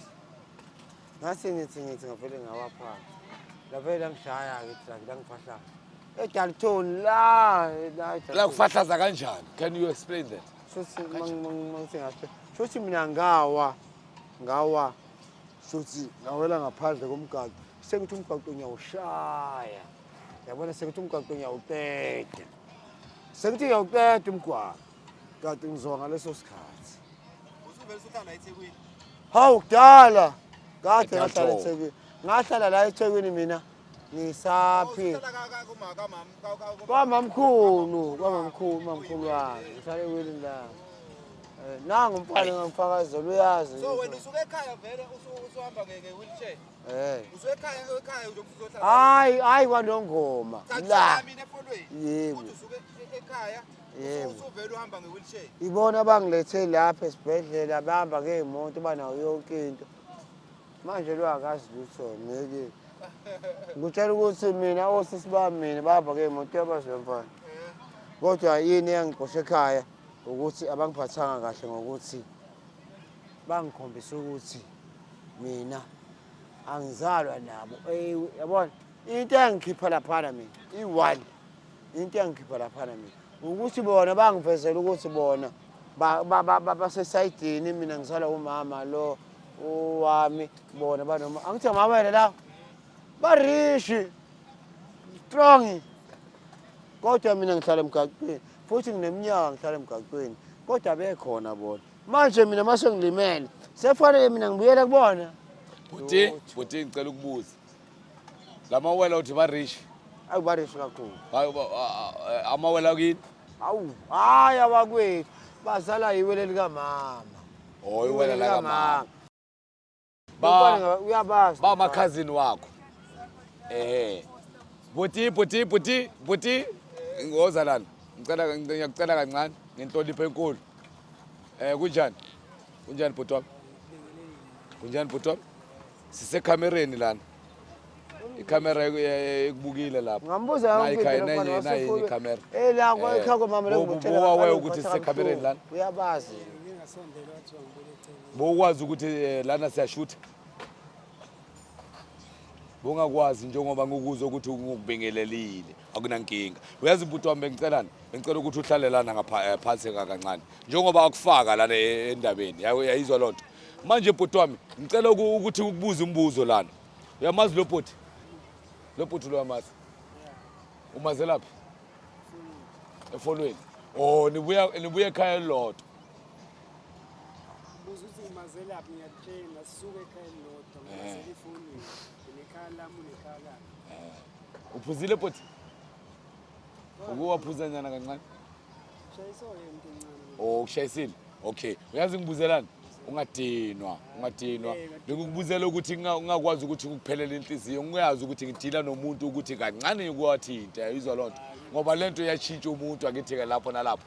B: Ngase ngithi ngavele ngawa phansi. Lavele langishaya-ke i-truck langifahlaza. EDalton la la eDalton.
A: La kufahlaza kanjani? Can you explain that?
B: Shuthi mangithi shuthi mina ngawa shuthi ngawela ngaphandle komgaqo, sekuthi umgaqo ngiyawushaya, yabona, sekuthi umgaqo ngiyawuqeda, sekuthi ngiyawuqeda umgwaqo kanti ngizwa ngaleso sikhathi.
D: Usuvele usuhlala eThekwini?
B: Hawu, kudala kade ngahlala
A: eDalton.
B: eThekwini, ngahlala la eThekwini mina ngisaphila.
D: Usuhlala kamama?
B: Kwamamkhulu, mamkhulu wami, ngihlale ewelini lami. Nangu umfana ngangifakazela, uyazi.
D: So wena usuke ekhaya vele usuhamba nge-wheelchair?
B: Eh.
D: Usuke ekhaya nje uzohlala?
B: Hayi, hayi, kwaNongoma
D: Cha,
B: la.
D: mina efolweni.
B: Yebo.
D: Uthi usuke ekhaya
B: Yebo.
D: usuvele uhamba nge-wheelchair.
B: Ibona bangilethe lapha esibhedlela, bahamba ngey'moto, banayo yonke into. Manje lo akazi lutho, ngeke ngikutshela ukuthi mina osisi bami mina bahamba ngey'moto, uyabazi lo mfana. Kodwa yini eyangixosha ekhaya ukuthi abangiphathanga kahle ngokuthi bangikhombisa ukuthi mina angizalwa nabo. Yabona into engikhipha laphana mina i-one, into engikhipha laphana mina ukuthi bona bangivezela ukuthi bona basesayidini, mina ngizalwa umama lo owami, bona banoma angithi amawele la ba-rich strong, kodwa mina ngihlala emgaqweni futhi ngineminyaka ngihlala emgaqweni, kodwa bekhona bona. Manje mina mase ngilimele sefanele mina ngibuyele kubona.
A: Bhuti, bhuti, ngicela ukubuza. Lamawela uthi ba-rich.
B: Awu, ba-rich kakhulu.
A: Hayi, amawela kini?
B: Awu, hayi, abakwethu bazala iwele likamama.
A: Oh, iwele lakamama.
B: Ba uyabazi.
A: Ba ama-cousin wakho. Eh. Bhuti, bhuti, bhuti, bhuti. Ngoza lana. Ngicela, ngiyakucela kancane ngenhlonipho enkulu. Eh, kunjani? Kunjani bhuti wami? Kunjani bhuti wami? Sisekhamereni lana. Ikhamera ikubukile lapha.
B: Ngambuza
A: Nayi
B: yonke into lo mfana
A: nayi
B: wasefuna-
A: ikhamera.
B: Eh, la
A: Eh,
B: ekhaya kwamama lengikutshela.
A: buka ukuthi sisekhamereni lana.
B: Uyabazi.
C: Ngingasondela wathiwa ngibuyele eceleni.
A: Bowukwazi ukuthi lana siyashutha? Bongakwazi njengoba ngikuzwa ukuthi ngikubingelelile, akunankinga. Uyazi bhuti wami, bengicelani? Bengicela ukuthi uhlale lana ngapha phansi kancane. Njengoba akufaka lana endabeni. Uyayizwa lonto. Manje bhuti wami, ngicela ukuthi ukubuze umbuzo lana. Uyamazi lo bhuti? Lo bhuti lo uyamazi? Umazelaphi? Efolweni. Oh, nibuya ekhaya elilodwa.
C: Buza ukuthi ngimazelaphi, ngiyakutshela sisuke ekhaya elilodwa, ngimazela efonini, nginekhaya lami, unekhaya lakhe.
A: Uphuzile bhuti? Ukuwaphuza nyana kancane?
C: Shayiswa-ke into encane.
A: Oh, kushayisile. Okay. Uyazi ngibuzelani? Ungadinwa, ungadinwa. Bengikubuzela ukuthi ngingakwazi ukuthi ngikuphelele inhliziyo, ngiyazi ukuthi ngidila nomuntu ukuthi kancane kuwathinta, uyayizwa lonto. Ngoba lento iyatshintsha umuntu, angithi ke lapho nalapho.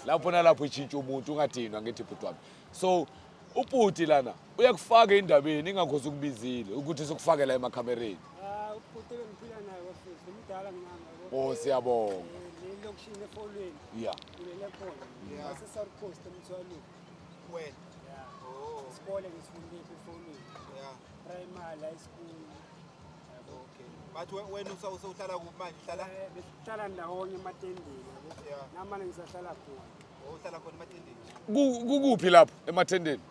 A: Lapho nalapho itshintsha umuntu, ungadinwa ngithi bhuti wami. So ubhuti lana uyakufaka endabeni, ingakho sukubizile ukuthi sokufakela emakhamereni.
C: Ah, ubhuti bengiphila naye bafethu, umdala kunami, yabo.
A: Oh, siyabonga.
C: Leli lokishini efolweni. Kulele khona. Wase-South Coast eMthwalume.
D: Wena?
C: Yeah.
D: Oh.
C: Isikole ngisifundile efolweni. Primary, high school. Yabo.
D: Okay. But wena usahlala kuphi manje? Uhlala?
C: Besihlala ndawonye ematendeni, yabo. Namanje ngisahlala khona.
D: Oh, uhlala khona ematendeni.
A: Kukuphi lapho ematendeni?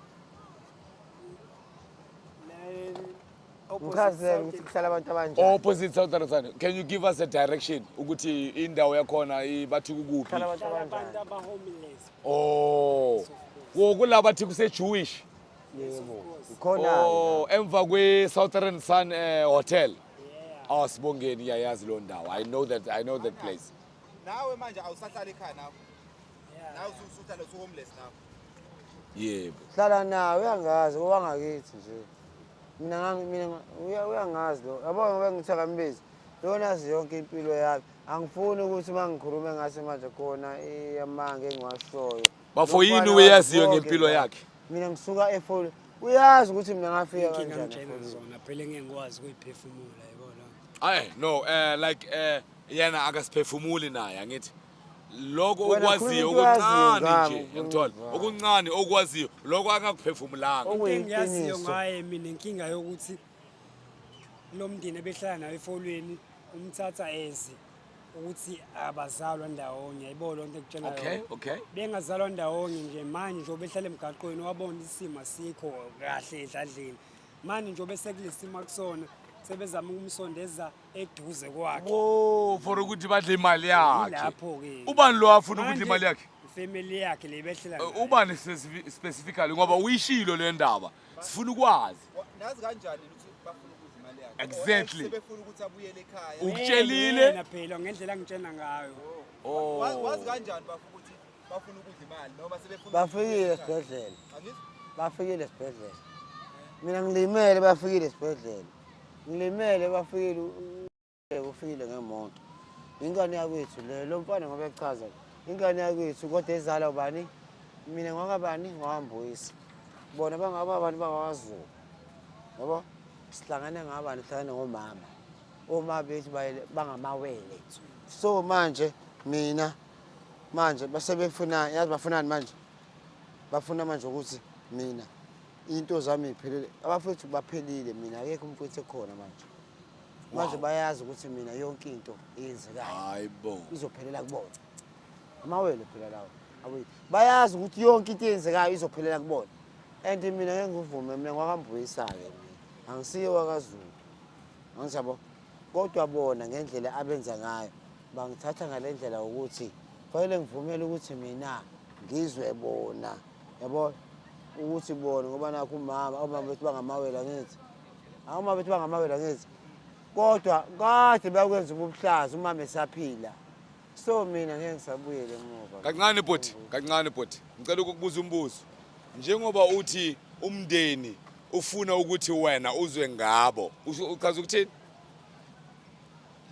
C: La opposite
B: Ngichazele
C: South
B: ukuthi kuhlala abantu abanjani.
A: Opposite Southern Sun. Can you give us a direction ukuthi indawo yakhona bathi kukuphi?
B: Kuhlala abantu
C: Kuhlala
B: abanjani?
C: abantu aba-homeless.
A: Oh. Wo kulaba bathi kuse Jewish.
B: Yebo. Ikhona.
A: Oh, emva kwe Southern Sun Hotel.
C: Yeah.
A: Oh, sibongeni, iyayazi lo ndawo. I know that place.
D: Nawe manje awusahlali ekhaya nawe?
C: Yeah.
D: Nawe usuhlala usu-homeless nawe?
A: Yebo.
B: Hlala nawe, uyangazi owangakithi nje. Mina ngangi mina uyangazi lo. Yabo ngoba ngithi akambizi. Lona azi yonke impilo yami. Angifuni ukuthi uma ngikhulume ngase manje khona amanga engiwashoyo.
A: Bafo yini uyaziyo ngempilo yakhe?
B: Mina ngisuka eFoli. Uyazi ukuthi mina ngafika
C: Inkinga
B: kanjani
C: ngitshena
B: eFolweni.
C: zona phela engeke ngikwazi ukuyiphefumula yibona.
A: Ay no like yena akasiphefumuli naye angithi lokho
B: Wena
A: okwaziyo
B: khuluma into oyaziyo
A: okuncane
B: ngami,
A: nje ngiyangithola
B: khuluma.
A: okuncane okwaziyo lokho angakuphefumulanga.
C: Into engiyaziyo
B: Okuyiqiniso.
C: ngaye mina inkinga yokuthi lo mndeni ebehlala nayo efolweni umthatha ezi ukuthi abazalwa ndawonye yayibona loo nto ekutshela
A: Okay,
C: yona.
A: okay.
C: Bengazalwa ndawonye nje manje njengoba ehlala emgaqweni wabona isimo asikho kahle edladleni. Manje njengoba esekulesimo akusona sebezama ukumsondeza eduze kwakhe.
A: Oh, for ukuthi badle imali yakhe.
C: Yilapho-ke.
A: Ubani lo afuna ukudla
C: Manje,
A: imali yakhe?
C: Ifamily yakhe le behlela nayo.
A: Ubani specifically ngoba uyishilo le ndaba. Sifuna ukwazi.
D: Nazi kanjani ukuthi bafuna ukudla imali yakhe?
A: Exactly.
D: Or sebefuna ukuthi abuyele ekhaya.
A: Ukutshelile?
C: Yena phela ngendlela angitshena ngayo.
A: Oh.
D: Wazi kanjani bafuna ukuthi bafuna ukudla imali noma sebefuna
B: Bafikile
D: ukuthi abuyele ekhaya?
B: esibhedlela.
D: Angithi?
B: Bafikile esibhedlela. Mina ngilimele bafikile esibhedlela. Ngilimele bafikile ufikile ngemoto. Ingane yakwethu le lo mfana ngoba echaza. Ingane yakwethu kodwa ezala ubani? Mina ngwakabani? Ngwakambuyisa. Bona bangaba abantu bakwaZulu. Yabo? Sihlangane ngabani? Sihlangane ngomama. Oma bethu bangamawele. So manje mina manje basebefuna yazi bafunani manje? Bafuna manje ukuthi mina into zami iphelele. Abafethu baphelile mina akekho umfethu ekhona manje. Manje bayazi ukuthi mina yonke into eyenzekayo
A: Hayibo.
B: izophelela kubona. Amawele phela lawo. Awethu. Bayazi ukuthi yonke into eyenzekayo izophelela kubona. And mina ngeke ngivume mina ngwakambuyisa-ke mina. Angisiye wakaZulu. Angithi yabo. Kodwa bona ngendlela abenza ngayo bangithatha ngale ndlela ukuthi fanele ngivumele ukuthi mina ngizwe bona. Yabo ukuthi bona ngoba nakho umama omama bethu bangamawele angithi. Omama bethu bangamawele angithi. Kodwa kade bakwenza ubuhlaza umama esaphila. So mina ngeke ngisabuyele emuva.
A: Kancane bhuti, kancane bhuti. Ngicela ukukubuza umbuzo. Njengoba uthi umndeni ufuna ukuthi wena uzwe ngabo, uchaza ukuthini?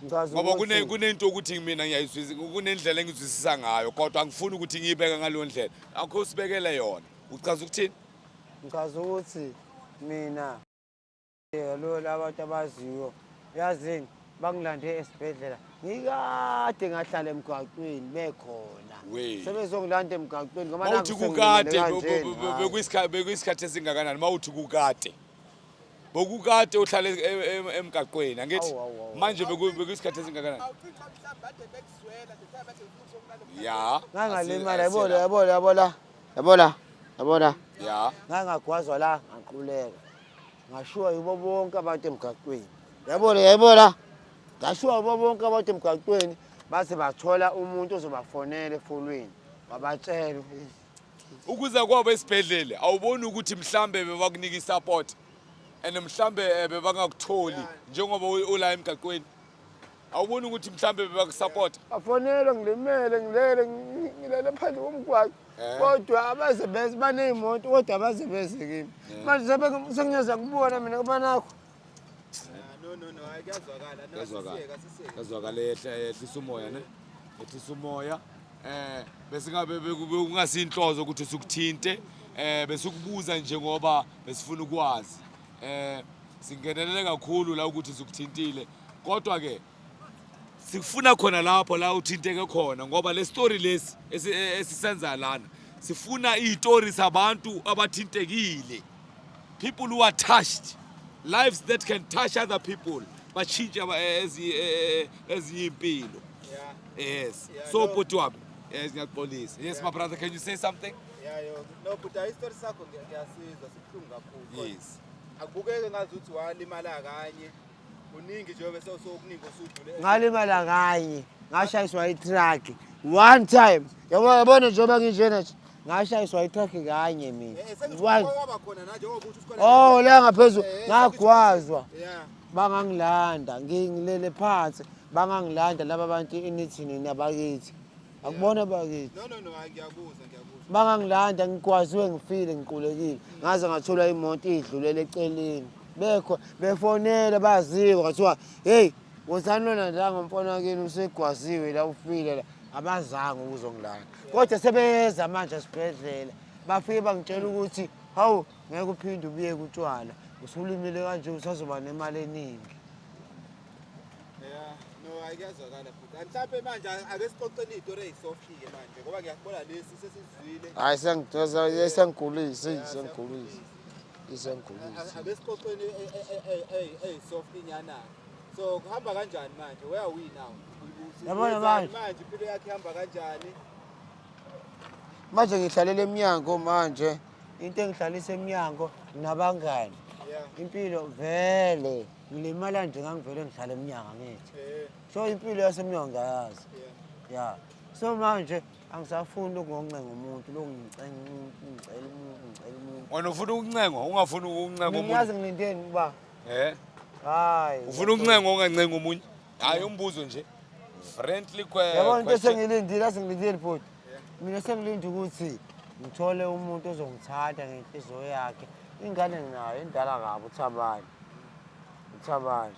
B: Ngichaza
A: Ngoba
B: ukuthi-
A: kunento ukuthi mina ngiyayizwisisa, kunendlela engizwisisa ngayo kodwa angifuni ukuthi ngiyibeke ngaleyo ndlela. Akho usibekele yona. Uchaza ukuthini?
B: Ngichaza ukuthi mina lo labantu abaziyo yazini bangilande esibhedlela ngikade ngahlala emgwaqweni bekhona
A: We.
B: sebezongilanda emgwaqweni ngoba
A: Mawuthi
B: nakhu sengilele
A: kukade
B: kanjena, hhayi.
A: bekuyisikhathi esingakanani mawuthi kukade. Bokukade uhlale emgaqweni angithi
B: Awu, awu, awu.
A: manje bekuyisikhathi esingakanani?
E: Awucinga mhlawumbe ade bekuzwela the time ade befuna ukuzokulanda.
A: Ya.
B: Ngangalimala yabo la yabo la yabo la yabo la yabo la
A: Ya.
B: ngangagwazwa la ngaquleka ngashiwa yibo bonke abantu emgaqweni yabo la yabo la ngashiwa yibo bonke abantu emgaqweni baze bathola umuntu ozobafonela efolweni wabatshela
A: Ukuza kwabo esibhedlela awuboni ukuthi mhlambe bebakunika isupport and mhlambe bebangakutholi njengoba ula emgaqweni. Awuboni ukuthi mhlambe bebakusupport?
B: Bafonelwa ngilimele ngilele ngilele phandle komgwaqo kodwa abaze beze baney'moto kodwa abaze beze kimi manje sengiyoza kubona mina kuba nakho
D: No no no, hayi kuyazwakala. No,
A: Kuyazwakala.
D: asisiyeke, asisiyeke.
A: Kuyazwakala yehla yehlisa umoya ne. Yehlisa umoya. Besingabe bekungasinhlozo ukuthi sikuthinte besikubuza nje ngoba besifuna ukwazi. Singenelele kakhulu la ukuthi sikuthintile kodwa ke sifuna khona lapho la uthinteke khona ngoba le story lesi esisenza lana sifuna izitori sabantu abathintekile, people who are touched, lives that can touch other people, batshintshe ezinye impilo. Yes.
D: Yeah,
A: So
D: no.
A: bhuti wami, yes, ngiyaxolisa. Yes, my brother, can you say something?
D: Yeah, yo. No, but isitori sakho ngiyasizwa sibuhlungu kakhulu.
A: Yes.
D: Akubukeke ngazi ukuthi walimala kanye. Kuningi nje bese sokuningi osudlule.
B: Ngalimala kanye, ngashayiswa i-truck one time. Yabo yabona njengoba nginjena nje, ngashayiswa i-truck kanye mina.
D: Sengithi
B: One.
D: kwaba khona na njengoba uthi usikhona.
B: Oh, la ngaphezulu ngagwazwa.
D: Yeah.
B: Bangangilanda, ngilele phansi, bangangilanda laba bantu inithini nabakithi. Akubona bakithi.
D: No, no, no, hayi, ngiyakuzwa, ngiyakuzwa.
B: Bangangilanda ngigwaziwe ngifile ngiqulekile. Ngaze ngathola imoto idlulele eceleni. Bekho befonela baziwa kwathiwa hey wozani lona la ngomfana wakini usegwaziwe la ufile la. Abazange ukuzongilanda. Kodwa sebeza manje esibhedlela. Bafike bangitshela ukuthi hawu, ngeke uphinde ubuye kutshwala. Usulimile kanje usazoba nemali eningi.
D: Yeah, no, hayi, kuyazwakala futhi. Mhlawumbe manje ake sixoxeni iy'tori ey'soft-ke manje ngoba ngiyakubona lesi sesizwile.
B: Hayi, sengidweza, sengigulisa, sengigulisa. Isengigulisa.
D: Ake sixoxeni ey'soft inyana. So kuhamba kanjani manje? Where are we now?
B: Yabona
D: Wenzani
B: manje.
D: Manje impilo yakhe ihamba kanjani?
B: Manje ngihlalela emnyango manje. Into engihlalisa emnyango nabangani. Impilo vele ngilimala nje, ngangivele ngihlala emnyango angithi. So impilo yasemnyango ngiyayazi. Ya. So manje angisafuni ukungoncenga umuntu, lokhu ngicenga umuntu, ngicela umuntu, ngicela umuntu.
A: Wena ufuna ukuncengwa, ungafuni ukuncenga
B: Mina
A: omunye?
B: ngiyazi ngilindeni kuba. Hayi.
A: Ufuna ukuncengwa ungancengi omunye? Hayi, umbuzo nje. Friendly
B: Yabona into
A: question.
B: esengilindile, asengilindile futhi. Mina sengilinde ukuthi ngithole umuntu ozongithatha ngenhliziyo yakhe. Ingane nginayo indala kabi, uThabani. uThabani.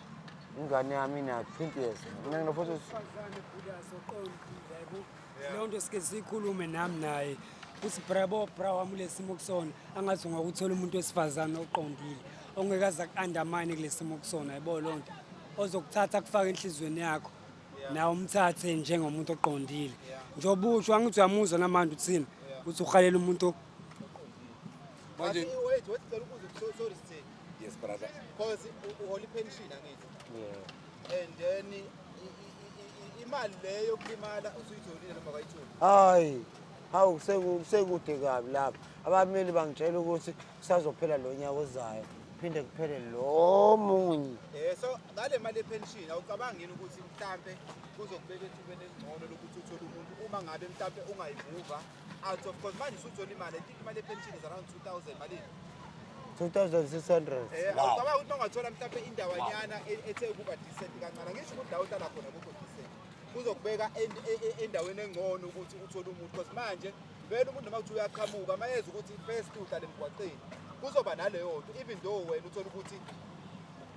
B: Ingane yami ina 20 years. Mina ngino 40.
C: Wesifazane budas oqondile, yabo, leyo nto sike siyikhulume nami naye ukuthi brabo bra wami kule simo kusona angathi ungakuthola umuntu wesifazane oqondile ongeke aze aku-undermine kule simo kusona, yabo, loo nto ozokuthatha kufake enhliziyweni yakho nawe umthathe njengomuntu oqondile njengoba usho. Angithi uyamuzwa namanje uthini, uthi uhalela umuntu.
A: Manje
D: Wait, wait, ngicela ukubuza, sorry Sitheni.
A: Yes, brother.
D: Because uhola ipension angithi.
B: Yeah.
D: And then imali leyo yokulimala usuyitholile noma kayitholi?
B: Hayi. Hawu, sekude kabi lapha. Abameli bangitshela ukuthi kusazophela lo nyaka ozayo. Phinde kuphele lo munye.
D: So ngale mali yepension awucabangi yini ukuthi mhlambe kuzokubeka ethubeni elingcono lokuthi uthole umuntu uma ngabe mhlambe ungayimuva out of, because manje usuthola imali, I think imali yepension is around 2000 malini?
B: 2600.
D: Awucabangi ukuthi ungathola mhlambe indawanyana ethe ukuba decent kancane, ngisho ukuthi la uhlala khona kukho decent, kuzokubeka endaweni engcono ukuthi uthole umuntu? Because manje vele umuntu noma kuthi uyaqhamuka mayeza ukuthi first uhlala emgwaqeni, kuzoba naleyo nto, even though wena uthole ukuthi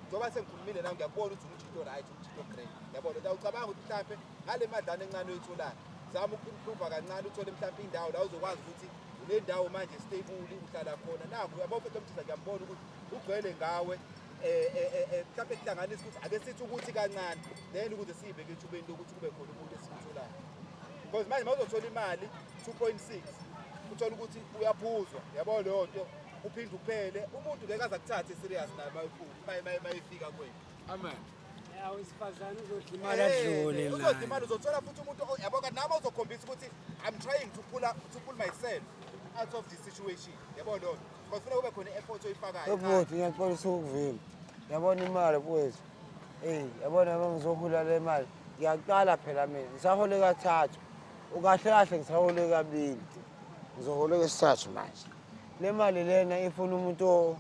D: njengoba sengikhulumile nawe ngiyakubona ukuthi umjito right, umjito great, yabona. Awucabanga ukuthi mhlambe ngale madlana encane oyitholayo zama uku-improve kancane, uthole mhlambe indawo la uzokwazi ukuthi le ndawo manje stable uhlala khona, nakho uyabo mfethu omthiza ngiyambona ukuthi ugcwele ngawe, mhlambe kuhlanganisa ukuthi ake sithi ukuthi kancane, then ukuze siyibeke ethubeni lokuthi kube khona umuntu esimtholayo, because manje mawuzothola imali 2.6 uthola ukuthi uyaphuzwa, yabo, leyo nto uphinde uphele, umuntu ngeke aze akuthathe serious naye mayefika kuwena.
A: Amen.
C: Ya, wesifazane uzodla imali adlule.
D: Uzodla imali, uzothola futhi umuntu yabo, kanti nami uzokhombisa ukuthi I'm trying to pull myself out of this situation, yabo leyo nto, because funeka kube khona i-effort oyifakayo.
B: Ebhuti, ngiyaxolisa ukuvimba. Yabona imali mfowethu. Ey, yabona uma ngizohula le mali, ngiyaqala phela mina. Ngisahole kathathu. Ukahle kahle ngisahole kabili. Ngizohola kwesithathu manje. Le mali lena ifuna umuntu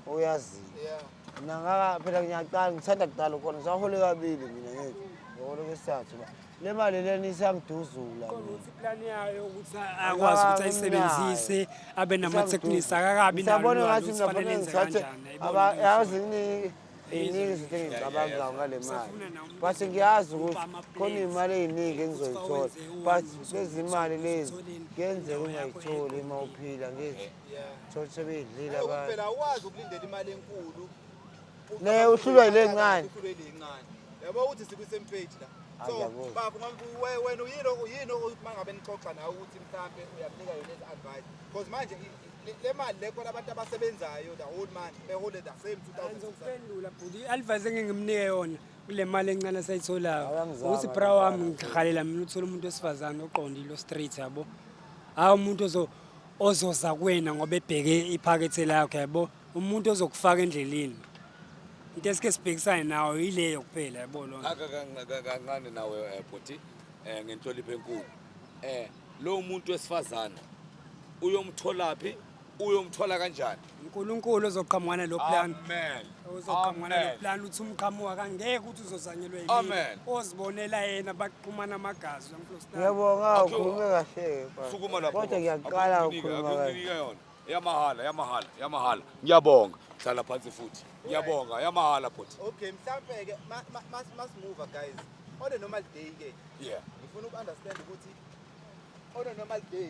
B: oyaziyo. Mina ngaka phela ngiyaqala, ngithanda kuqala khona, ngisahole kabili mina ngithi. Ngihola kwesithathu manje. Le mali lena isangiduzula
C: Qonda
B: mina.
C: ukuthi iplani yayo ukuthi akwazi ukuthi ayisebenzise abe nama-techniques, akakabi nalo
B: Ngisabona
C: ulwazi
B: ngathi
C: ukuthi
B: mina
C: fanele
B: fanele
C: enze
B: ngithathe
C: kanjani. Ayibona into
B: yazi
C: eshoyo.
B: iningi izinto engizicabangayo ngale mali,
C: Usafuna na umuntu
B: but ngiyazi ukuthi
C: ozokupa ama-plans,
B: khona iy'mali ey'ningi engizoyithola,
C: wenze
B: but
C: u-one,
B: lezi mali lezi
C: uthole
B: kuyenzeka
C: indawo yakho
B: ungayitholi uma uphila, ngithi thola sebeyidlile
D: Ukuthi
B: abantu.
D: Phela awazi ukulindela imali enkulu.
B: Ne, uhlulwa yile encane.
D: Uhlulwa yile encane, yabo, ukuthi sikwi-same page la. So
B: Ngiyabona.
D: baba, wena uyini ukuthi uma ngabe nixoxa nawe ukuthi mhlampe uyamnika yona ezi-advice, because manje le mali le khona abantu abasebenzayo the whole month behole the same 2600.
C: Ngizokuphendula bhuti, i-advice engeke ngimnike yona kule mali encane asayitholayo
B: Awuyangizama
C: ukuthi bra
B: mfana.
C: wami, ngihalela mina uthole umuntu wesifazane oqondile, o-straight, yabo, hhayi umuntu ozoza kuwena ngoba ebheke iphakethe lakho, yabo, umuntu ozokufaka endleleni. Into esike sibhekisane nawo yileyo kuphela, yabo loo nto.
A: Aka kancane nawe, bhuti, ngenhlonipho enkulu. Lo muntu wesifazana uyomtholaphi? Uyomthola kanjani?
C: uNkulunkulu ozoqhamuka nalo plan.
A: Amen.
C: Ozoqhamuka nalo
A: Amen.
C: plan uthi umqhamuka kangeke ukuthi uzozanyelwe yini.
A: Amen.
C: Ozibonela yena baxhumana amagazi uyangiflostana.
B: Ngiyabonga
A: Akhe-
B: ukhulume kahle ke.
A: Sukuma lapho.
B: Kodwa ngiyaqala ukukhuluma kahle.
A: Akunginike yona. Yamahala, yamahala, yamahala. Ngiyabonga. Hlala phansi futhi. Ngiyabonga, yamahala futhi.
D: Okay, mhlampe ke masimuva guys. On a normal day ke ngifuna uku-understand ukuthi on a normal day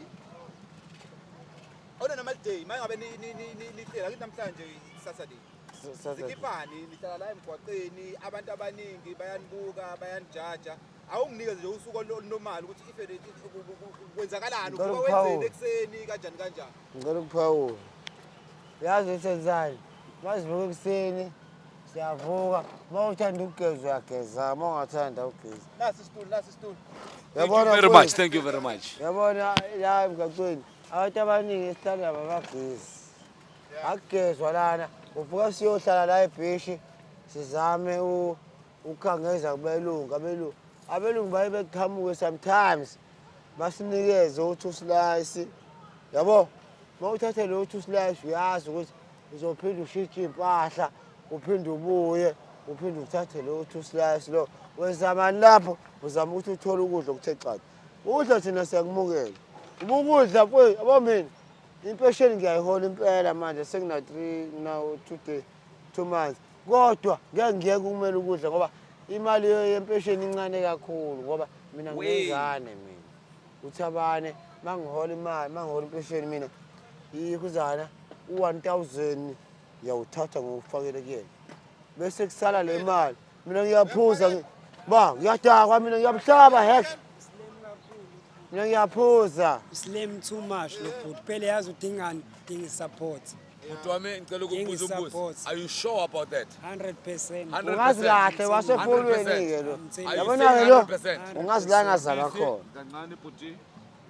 D: on a normal day uma ngabe nihlela akithi namhlanje Saturday, sikhiphani nihlala la emgwaqeni, abantu abaningi bayanibuka, bayanijaja. Awunginikeze nje usuku olunormal ukuthi if kwenzakalani,
B: Ngicela
D: uvuka wenzeni
B: ukuphawula.
D: ekuseni, kanjani kanjani.
B: Ngicela ukuphawula. Yazi senzani? Masivuka ekuseni siyavuka. Uma uthanda ukugeza uyageza, uma ungathanda ugeza.
D: Nasi isitulo, nasi isitulo.
A: Thank you very much. Thank you very much.
B: Yabona la emgwaqweni abantu abaningi esihlala nabo abagezi. Akugezwa lana. Uvuka siyohlala la ebhishi sizame ukukhangeza kubelungu, abelungu. Abelungu baye beqhamuke sometimes basinikeze u-two slice. Yabo? Uma uthathe lo two slice uyazi ukuthi uzophinda ushintshe iy'mpahla, uphinde ubuye, uphinde uthathe lo two slice lo. Wezamani lapho? Uzama ukuthi uthole ukudla okuthe xaxa. Ukudla thina siyakumukela. Ubukudla mfowethu, yabo mina impesheni ngiyayihola impela manje sengina 3 now 2 day 2 months. Kodwa ngeke ngiyeke ukumela ukudla ngoba imali yempesheni incane kakhulu ngoba mina nginengane mina. Uthabane mangihola imali, mangihola impesheni mina ikhuzana u1000 ngiyawuthatha ngokufakele kuyena. Bese kusala le mali. Mina ngiyaphuza ba ngiyadakwa mina ngiyabuhlaba heck. Mina ngiyaphuza.
C: Slim too much lo bhuti. Phela yazi udingani, udinga support.
A: Bhuti wami ngicela ukubuza umbuzo.
C: Support.
A: Are you sure about that?
C: 100%.
A: 100%.
B: Ungazi kahle wasefonweni ke lo.
A: Are you
B: Yabona ke
A: saying
B: lo
A: 100%?
B: ungazi la ngazalwa khona.
A: Kancane bhuti.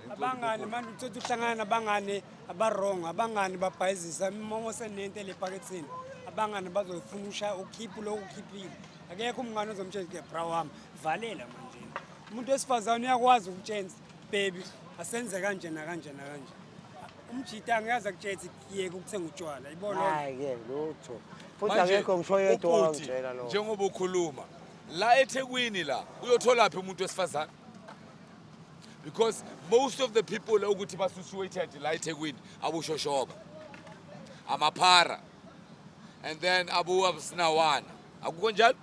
C: Abangani manje uthothi uhlangana nabangani abarong, abangani babhayizisa uma senento le phakethini. Abangani bazofuna ushaya ukhiphe lokhu ukhiphile. Akekho umngane ozomtshela ukuthi bra wami valela manje. Umuntu wesifazane uyakwazi ukutshela baby asenze kanje nakanje nakanje. Umjita angeke akutshele ukuthi yeke ukuthenga utshwala. Yibona.
B: Hayi ke lutho. Futhi
A: Manje,
B: akekho ngisho yedwa
A: ubhuti,
B: owangitshela lokho.
A: Njengoba ukhuluma la eThekwini la uyothola phi umuntu wesifazane? Because most of the people ukuthi ba-situated la eThekwini aboshoshoba, amaphara, and then abo abusinawana. Akukho njalo?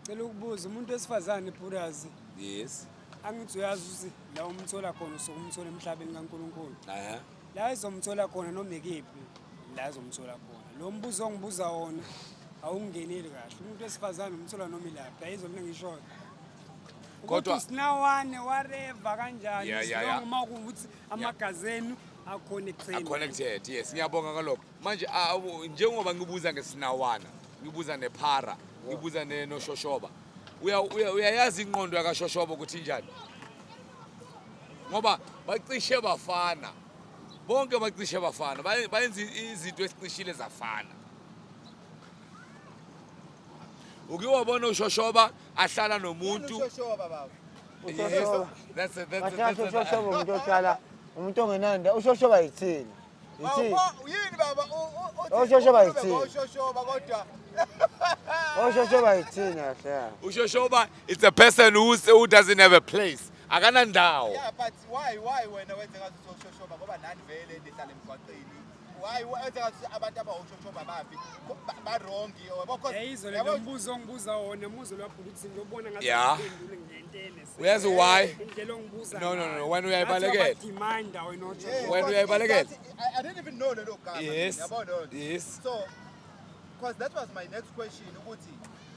C: Cela ukubuza umuntu wesifazane Purazi.
A: Yes.
C: Angithi uyazi ukuthi la umthola khona usuke umthola emhlabeni kaNkulunkulu.
A: Eh.
C: La ezomthola khona noma ikephi la ezomthola khona. Lo mbuzo ongibuza wona awungeneli kahle. Umuntu wesifazane umthola noma ilaphi. Ayizwa mina ngishoyo.
A: Kodwa-
C: Ukuthi usinawane whatever kanjani
A: Yeah.
C: as long uma kuwukuthi amagazi enu aconnected.
A: Connected. Yes, ngiyabonga ngalokho. Manje njengoba ngibuza ngesinawana, ngibuza nephara, ngibuza nenoshoshoba. Uyayazi ingqondo yakashoshoba ukuthi injani? Ngoba bacishe bafana. Bonke bacishe bafana. Bayenza izinto esicishile zafana. Uke wabona ushoshoba ahlala nomuntu.
D: Ushoshoba baba.
A: Yes.
B: Ushoshoba.
A: That's it. That's it.
B: Kahle
A: That's
B: kahle
A: it.
B: ushoshoba umuntu ohlala umuntu ongenanda ushoshoba yithini? Yithini?
D: Yini baba uthi
B: Oshoshoba
D: ukhulume
B: yithini?
D: ngoshoshoba kodwa
B: Oshoshoba yithini kahle kahle?
A: Ushoshoba it's a person who doesn't have a place. Akanandawo.
D: Yeah, but why wena wenze ngathi usoshoshoba ngoba nani vele nihlala emgwaqeni? Why wenze ngathi abantu abawoshoshoba babi ba wrong yabo cause
C: Yayizwa le
D: yabo-
C: mbuzo ongibuza wona muzo lwabhuti ukuthi ngiyobona ngathi ngiphendule ngentele.
A: Uyazi why?
C: Indlela ongibuza.
A: No, wena uyayibalekela.
C: Demand wena othi.
D: Yeah,
A: Wena
D: because
A: uyayibalekela?
D: I didn't even know lelo gama.
A: Yes.
D: Yabo lona.
A: Yes.
D: So because that was my next question ukuthi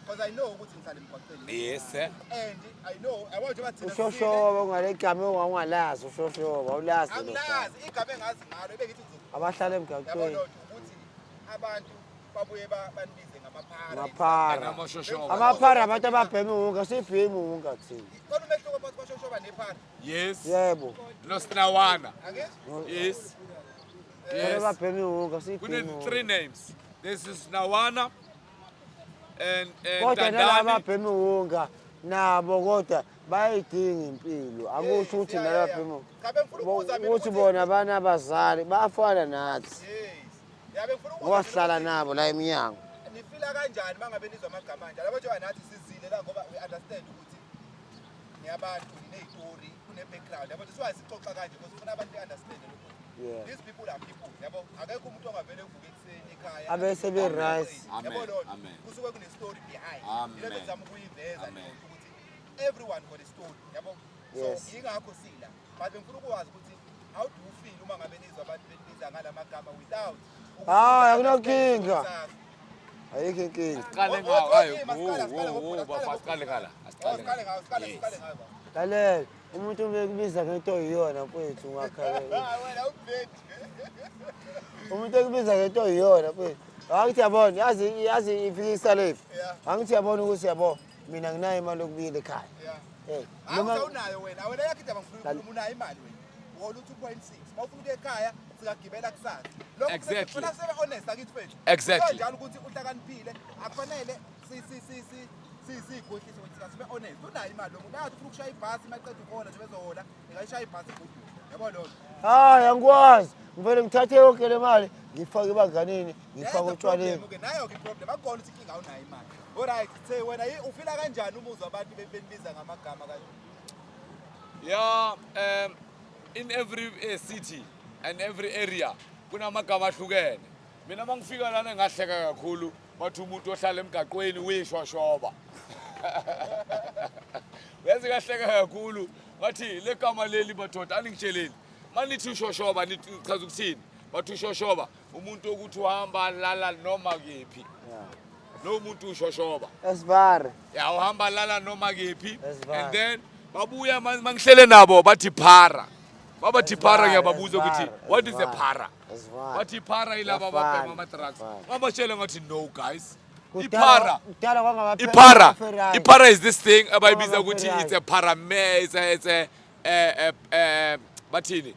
D: because I know ukuthi ngihlala emgwaqeni.
A: Yes. Eh?
D: And I know yabo njengoba thina
B: Ushoshoba ungale gama ongalazi ushoshoba awulazi lelo gama.
D: Angilazi igama engazi ngalo ebengithi
B: Abahlala
D: yabo
B: emgwaqweni
D: lona ukuthi abantu babuye banibize ngamaphara.
B: amaphara.
A: Namashoshoba.
B: Amaphara abantu ababhema iwunga sibhema iwunga thina.
D: Khona umehluko phakathi kwashoshoba nephara.
A: Yes.
B: Yebo.
A: Nosinawana.
D: Angisho?
A: Yes.
B: Abantu
A: Yes.
B: ababhema iwunga sibhema
A: Kune
B: iwunga.
A: three names. This is Nawana and
B: Kodwa nalaba
A: Tandani.
B: ababhema iwunga Nabo kodwa bayayidinga impilo, akusho ukuthi
D: Yeah, yeah, yeah.
B: nalapha
D: Cha, bengifuna ukubuza mina
B: ukuthi bona banabazali bayafana nathi.
D: Yes. Ya, bengifuna ukubuza
B: Ngoba
D: mina
B: sihlala
D: ukuthi
B: nabo la eminyango.
D: Nifila kanjani mangabe nizwa amagama anjalo? Yabo njengoba nathi sizile la ngoba we understand ukuthi niyabantu ninezitori, kune-background. Yabo that's why sixoxa kanje because sifuna abantu be-understand ukuthi these people are people. Yabo akekho umuntu ongavele uvuke ekuseni ekhaya.
B: Abese be-right.
D: Yabo
A: Amen.
D: lona
A: Amen.
D: kusuke kune-story behind.
A: Amen.
D: Yile nto sizama ukuyiveza
A: Amen.
D: leyo ukuthi everyone got a story. Yabo. So yingakho sila. But bengifuna ukwazi ukuthi how do you feel uma ngabe nizwa abantu benibiza ngalamagama without ukuthi
B: Hayi,
D: understand
B: akunankinga.
D: istori sakho.
B: Ayikho inkinga.
A: Siqale
D: Oh,
A: ngawo,
D: oh,
A: hayi,
D: oh, masiqale, siqale
A: wo, wo,
D: ngokuphula,
A: bafo,
D: siqale
A: asiqale ngala,
D: Oh,
A: asiqale
D: siqale
A: ngala.
D: ngayo, siqale,
A: Yes.
D: siqale ngayo, baba.
B: Lalela, umuntu uma ekubiza ngento oyiyona mfowethu ungakhalela.
D: Ah, wena ubhedi.
B: Umuntu ekubiza ngento oyiyona mfowethu. Angithi yabona, yazi yazi ifikisa lephi.
D: Yeah.
B: Angithi yabona ukuthi yabo mina nginayo imali yokubuyela ekhaya.
D: Yeah.
B: Eh,
D: Hawu,
B: noma
D: sewunayo wena. Wena yakho indaba ngifuna ukukhuluma, unayo imali wena. Uhola u-2.6. Uma ufuna ukuya ekhaya, singagibela kusasa. Lokho
A: Exactly.
D: kufuna sibe honest akithi mfethu.
A: Exactly.
D: Kanjalo ukuthi uhlakaniphile, akufanele si si si si si sikhohlise ukuthi sibe honest. Unayo imali lo muntu. Ayazi ufuna ukushaya ibhasi maqeda ukuhola nje bezohola, ingayishaya ibhasi egoduke. Yabo lona.
B: Hayi angikwazi. Ngivele ngithathe yonke le mali ngifake ebanganini, ngifake
D: That's the
B: otshwaleni.
D: problem ke, nayo ke problem. Akukhona ukuthi inkinga awunayo imali. Alright, the wena ufila kanjani uma uzwa abantu benibiza ngamagama kanje?
A: Yeah, in every city and every area kunamagama ahlukene. Mina mangifika lana ngahleka kakhulu bathi umuntu ohlala emgaqweni uyishoshoba. Uyazi ngahleka kakhulu ngathi le gama leli madoda aningitsheleni. Manithi ushoshoba nithi chaza ukuthini? Bathi ushoshoba umuntu okuthi uhamba lala noma kephi. Lo muntu ushoshoba.
B: Esivare.
A: Ya uhamba lala noma kephi
B: Esivare.
A: and then babuya mangihlele nabo bathi phara. Babathi phara
B: Esivare,
A: ngiyababuza ukuthi
B: esivare,
A: what is a
B: esivare,
A: phara?
B: esivare.
A: Bathi phara yilaba
B: Kuyafana,
A: ababhema ama-drugs.
B: kuyafana.
A: Ngabatshela ngathi no guys.
B: Kudala-
A: Iphara.
B: Kudala kwangamaphela
A: Iphara.
B: amaFerrari.
A: Iphara is this thing abayibiza ukuthi
B: Kwangamaferrari.
A: it's a parame it's a bathini?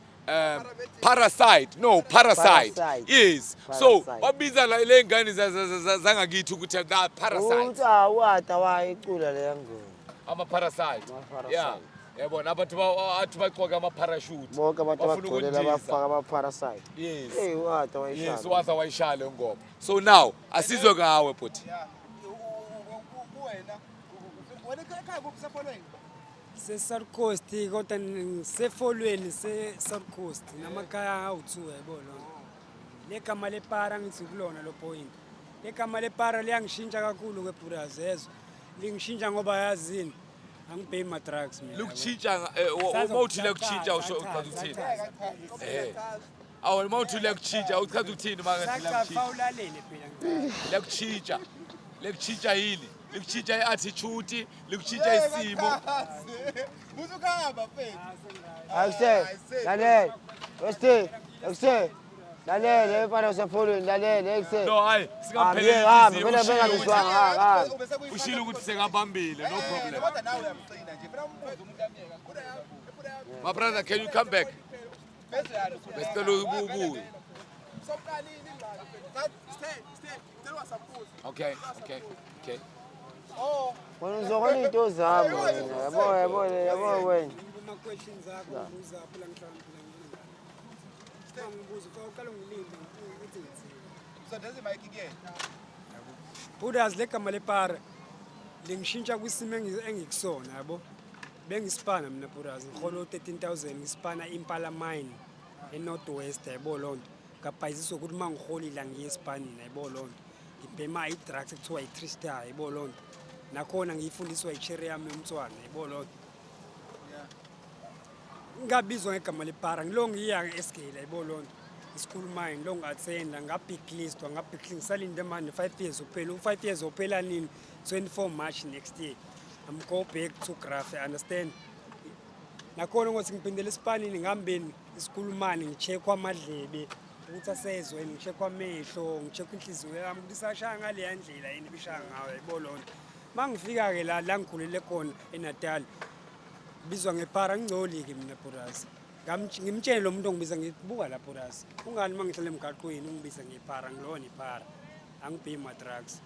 A: Parasite. No, parasite.
B: Parasite.
A: Yes. So
B: Parasite.
A: babiza la le ngane zangakithi ukuthi they are parasites.
B: Uthi awata wayicula leya ngoma.
A: Ama-parasite.
B: Ama-parasite.
A: Yeah. Yabona abantu athi bagqoke ama-parachute.
B: Bonke abantu
A: Bafuna
B: abagcolela
A: ukundiza.
B: bafaka ama-parasite.
A: Yes.
B: Hey, uArthur wayishaya.
A: Yes, uArthur wayishaya le ngoma. So now asizwe ngawe bhuti.
D: Yeah. Kuwena, wena ekhaya kuphi sefolweni?
C: Se-South Coast kodwa ngisefolweni se-South Coast namakhaya awu-2 yabo lona. Legama lepara ngithi kulona lo point. Legama lepara liyangishintsha kakhulu ke bhuras yezwa. Lingishintsha ngoba yazini angibhemi ma-drugs mina.
A: Likutshintsha uma uthi liyakutshintsha usho uchaza ukuthini? Eh. Awu uma uthi liyakutshintsha uchaza ukuthini uma ngathi
C: Sachafa
A: liyakutshintsha?
C: ulalele phela ngichaza.
A: Liyakutshintsha. Likutshintsha yini? Likutshintsha i-attitude, likutshintsha isimo.
D: Usukhamba mfethu.
B: Akuse, lalela. Weste, akuse. Lalela mfana usepholweni, lalela ekuse.
A: No, hayi,
B: Hambe, hambe,
A: singampheleli
B: phela bengabizwanga, hambe.
A: Ushilo ukuthi sengabambile, no problem.
D: Kodwa nawe uyamqina nje. Funa umbuzo umuntu amyeka.
A: My brother, can you come back? Besicela ubuye.
E: Somqalile ingxaki mfethu. Stay, stay. Cela ungasambuzi.
A: Okay, okay, okay.
B: Wena uzokona iy'nto zami wena. Yabo, yabo, yabo wena.
C: Kuma-questions akho ngibuza phela ngihlakaniphile ngene. Ngibuza ufake uqale ngilinde ukuthi ngithini.
D: Usondeza imic kuyena.
C: Buddhas legama lepara lingishintsha kwisimo engikusona yabo. Bengispana mina Buddhas ngihola u-13,000 ngispana Impala Mine eNorth West yabo lonto. Ngabhayiziswa ukuthi uma ngiholile angiye esipanini yabo lonto. Ngibhema i-drugs ekuthiwa i-three star yabo lonto. Nakhona ngiyifundiswa i-cherry yami yomtswana yabo lonto. Ngabizwa ngegama lepara ngilo ngiya esigela yabo lonto. I-school mine ngilo ngi-attenda ngabhikilistwa ngabhikilistwa ngisalinde manje 5 years uphela u-5 years uphela nini 24 March next year. I'm go back to graph, I understand. Nakhona ngothi ngiphindele esipanini ngihambeni isikhulumane ngi-check-wa amadlebe ukuthi asezwe ngi-check-wa amehlo ngi-check-wa inhliziyo yami ukuthi isashaya ngaleya ndlela yini ibishaya ngayo yabo lonto. Uma ngifika-ke la la ngikhulele khona eNatal bizwa ngepara ngingcoli-ke mina Bhuras. Ngimtshele lo muntu ongibiza ngithi buka la Bhuras. Ungani uma ngihlala emgaqweni ungibiza ngepara ngilona iphara. Angibhemi ma-drugs.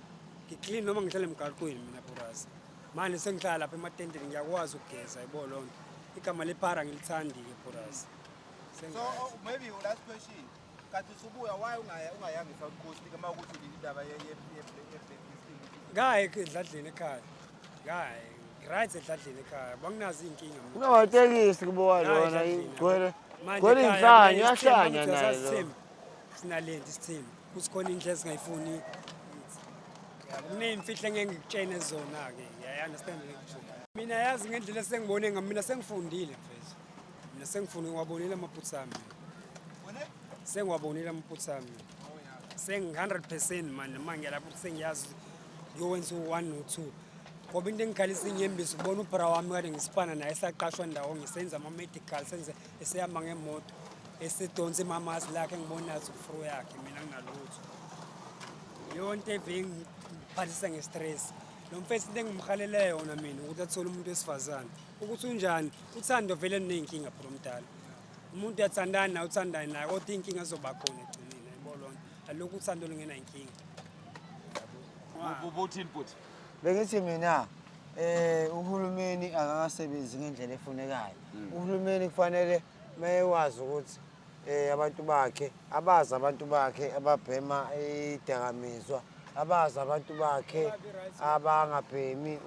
C: Ngi-clean noma ngihlala emgaqweni mina Bhuras. Manje sengihlala lapha ematendeni, ngiyakwazi ukugeza, yabo loo nto. Igama lephara ngilithandi-ke, Purazi.
D: So oh, maybe your last question. Kanti usubuya, why ungayanga e-South Coast uma ukuthi indaba ye-blacklisting?
C: Ngaye edladleni ekhaya, ngaye right edladleni ekhaya, banginazo iy'nkinga mina.
B: Kunamatekisi kubo
C: Ngaye
B: lona
C: edladleni.
B: igcwele.
C: Manje
B: Gcwele
C: ekhaya
B: inhlanya,
C: mina isithembu,
B: uyahlanya
C: angithi
B: naye lo.
C: asasithembi. Sinalento isithembu kuthi khona indlela esingayifuni. Yabo, kuney'mfihlo engeke ngikutshene zona-ke, ngiyayi-understand le ngisho. Mina yazi ngendlela esengibone ngami, mina sengifundile mfethu, mina sengifune ngiwabonile amaphutha ami, sengiwabonile amaphutha ami, sengi-100% manje uma ngiya lapho sengiyazi ngiyowenza u-one no-two, ngoba into engikhalisa inyembezi ukubona ubra wami kade ngisipana naye esaqashwa ndawonye, senza ama-medical, senze, esehamba ngemoto, esedonsa imamazi lakhe, engibonazi ufro yakhe, mina nginalutho. Yonke eve ngiphathisa nge-stress lo mfethu. Into engimhalele yona mina ukuthi athole umuntu wesifazane, ukuthi unjani uthando vele luney'nkinga phela omdala. Umuntu uyathandana naye, uthandane naye, kodwa iy'nkinga zizoba khona ekugcineni, yabo loo nto. Alokhu uthando olungenay'nkinga.
A: Ubuthini, bhuti?
B: Bengithi mina uhulumeni akakasebenzi ngendlela efunekayo. Uhulumeni kufanele mayewazi ukuthi abantu bakhe abazi, abantu bakhe ababhema idakamizwa abazi, abantu bakhe abangabhemi.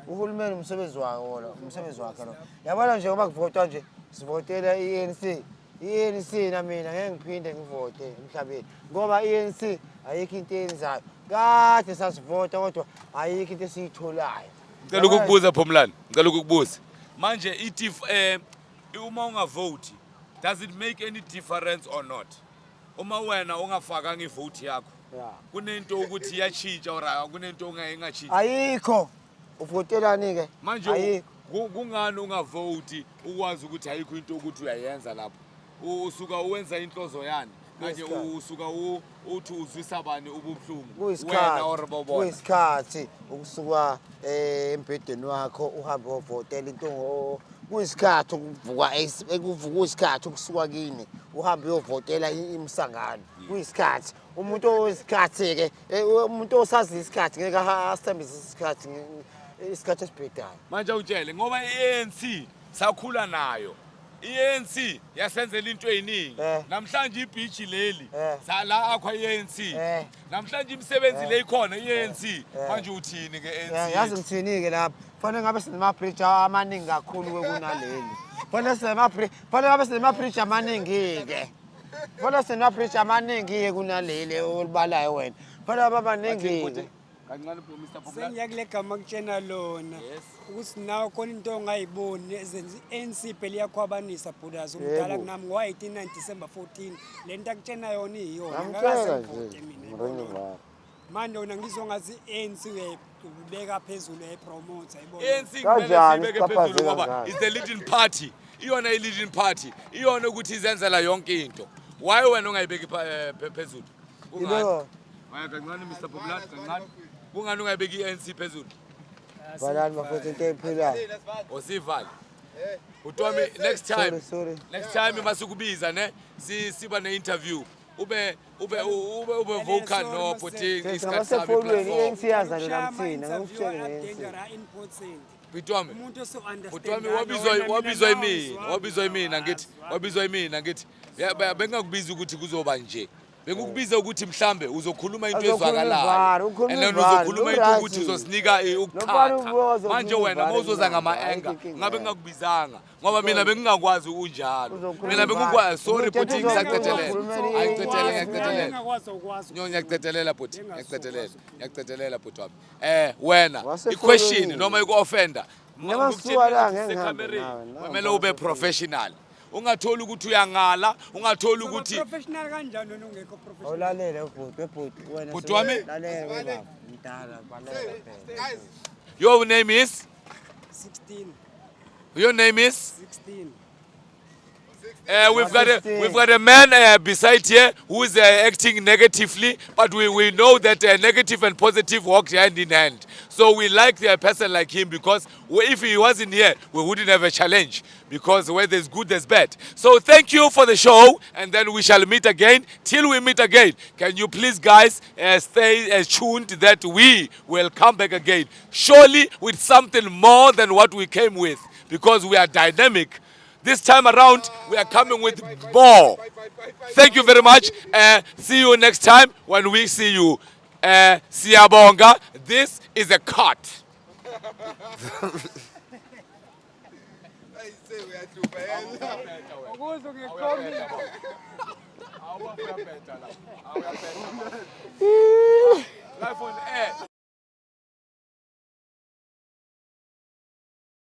B: Uhulumeni umsebenzi wakhe wona, umsebenzi wakhe lo. Yabona nje ngoba kuvotwa nje, sivotela i-ANC. I-ANC na mina ngeke ngiphinde ngivote emhlabeni ngoba i-ANC ayikho into eyenzayo. Kade sasivota kodwa ayikho into esiyitholayo.
A: Ngicela ukukubuza, Phumlani, ngicela ukukubuza manje, ithi uma ungavoti, does it make any difference or not? Uma wena ungafakanga ivote yakho, kunento ukuthi iyatshintsha or kunento engatshintsha?
B: Ayikho. Uvotelani-ke?
A: Manje
B: Ayikho.
A: kungani ungavoti ukwazi ukuthi ayikho into ukuthi uyayenza lapho? Usuka uwenza inhloso yani kanye?
B: Kuyisikhathi.
A: Usuka uthi uzwisa bani ubuhlungu wena
B: Kuyisikhathi
A: or bobona?
B: Kuyisikhathi ukusuka embhedeni wakho uhambe uyovotela into. Kuyisikhathi ukuvuka kuyisikhathi ukusuka kini uhambe uyovotela imsangano. Kuyisikhathi umuntu oyisikhathi-ke, umuntu osazi isikhathi ngeke asithembise isikhathi isikhathi esibhedayo.
A: Manje awutshele, ngoba i-ANC sakhula nayo, i-ANC yasenzela into ey'ningi. Namhlanje ibhishi leli sala akho i-ANC. Namhlanje imisebenzi le ikhona i-ANC. Manje uthini
B: Yeah, yazi
A: nge-ANC?
B: Ngithini-ke lapho? Kufanele ngabe sinama-bridge amaningi kakhulu-ke kunaleli. Kufanele ngabe sinama-bridge amaningi-ke. Kufanele sinama-bridge amaningi-ke kunaleli olibalayo wena. Kufanele abe amaningi-ke.
A: Kancane, Mr. Phumlani.
C: Sengiya kule gama kutshena lona ukuthi nawe khona into ongayiboni ezenza i-ANC phela iyakhwabanisa, bhudazi umdala kunami ngo-89 December 14. Le nto akutshena yona iyiyona.
B: Ngamtshela
C: Ngakaze
B: nje.
C: ngivote mina.
B: Mringi baba.
C: Manje wona ngizwa ngathi i-ANC uyayibeka phezulu, uyayipromotha, yayibona.
A: ANC kumele
B: Kanjani
A: siyibeke
B: sixhaphaze
A: phezulu ngoba
B: kangaka?
A: is the leading party. Iyona i-leading party, iyona ukuthi izenzela yonke into. Why wena ungayibeki phezulu? Kungani?
B: Ibeka.
A: Waya kancane, Mr. Phumlani, kancane. Kungani ungayibeki i-ANC phezulu?
B: Valani bafethu, into eyiphilayo.
A: Osivale bhuti wami, next time.
B: Sorry, sorry.
A: Next time masikubiza ne siba ne-interview, ube vocal no bhuti, isikhathi sami,
B: Ngabasefonweni.
A: platform.
B: I-ANC yazalelwa mthina, ngikutshele nge-ANC.
A: Bhuti wami, bhuti wami, wabizwa yimina, wabizwa yimina ngithi, wabizwa yimina ngithi. Ya, bengingakubiza ukuthi kuzoba nje, bengikubiza ukuthi mhlambe uzokhuluma into
B: Azokhuluma
A: ezwakalayo
B: ivalo, ukhuluma
A: and then
B: ivalo,
A: uzokhuluma into
B: u-right.
A: ukuthi uzosinika
B: Nobani
A: ukuqhatha.
B: uzokhuluma
A: Manje wena
B: ivalo
A: uma uzoza
B: emnandi,
A: ngama-enga,
B: ayikho inkinga
A: ngabe
B: leyo.
A: ngingakubizanga ngoba mina bengingakwazi unjalo.
B: Uzokhuluma
A: Mina
B: ivalo.
A: bengikwazi, sorry
B: Umuntu
A: bhuti, ngisacethelela.
B: uzokhuluma
A: Angicethelele, ngiyacethelela.
C: Engakwazi ukwazi.
A: Nyo, ngiyakucethelela bhuti,
C: Bengazi
A: ngiyakucethelela,
C: ukwazi.
A: ngiyakucethelela bhuti wami. Wena
B: Wasefonini.
A: i-question noma iku-offender,
B: Noma sisuka la, ngeke ngihambe nawe, nawe
A: kumele ube
B: wasefonini.
A: professional, ungatholi ukuthi uyangala, ungatholi ukuthi
C: Professional kanjani wena ungekho professional?
B: Awulalele ubhuti, webhuti wena.
A: Bhuti wami?
B: Lalela webaba mdala, baleka phela.
D: Guys,
A: Your name is?
C: 16.
A: Your name is?
C: 16.
A: We've got a man beside here who is acting negatively, but we know that negative and positive work hand in hand. So we like a person like him because if he wasn't here, we wouldn't have a challenge because where there's good, there's bad. So thank you for the show, and then we shall meet again. Till we meet again, can you please, guys, stay tuned that we will come back again, surely with something more than what we came with, because we are dynamic. This time around, we are coming with more. Thank you very much. See you next time when we see you. Siyabonga. This is a cut.
D: Ayise uyahlupha yena.
C: Ukuze ngikhombise.
A: Life on air.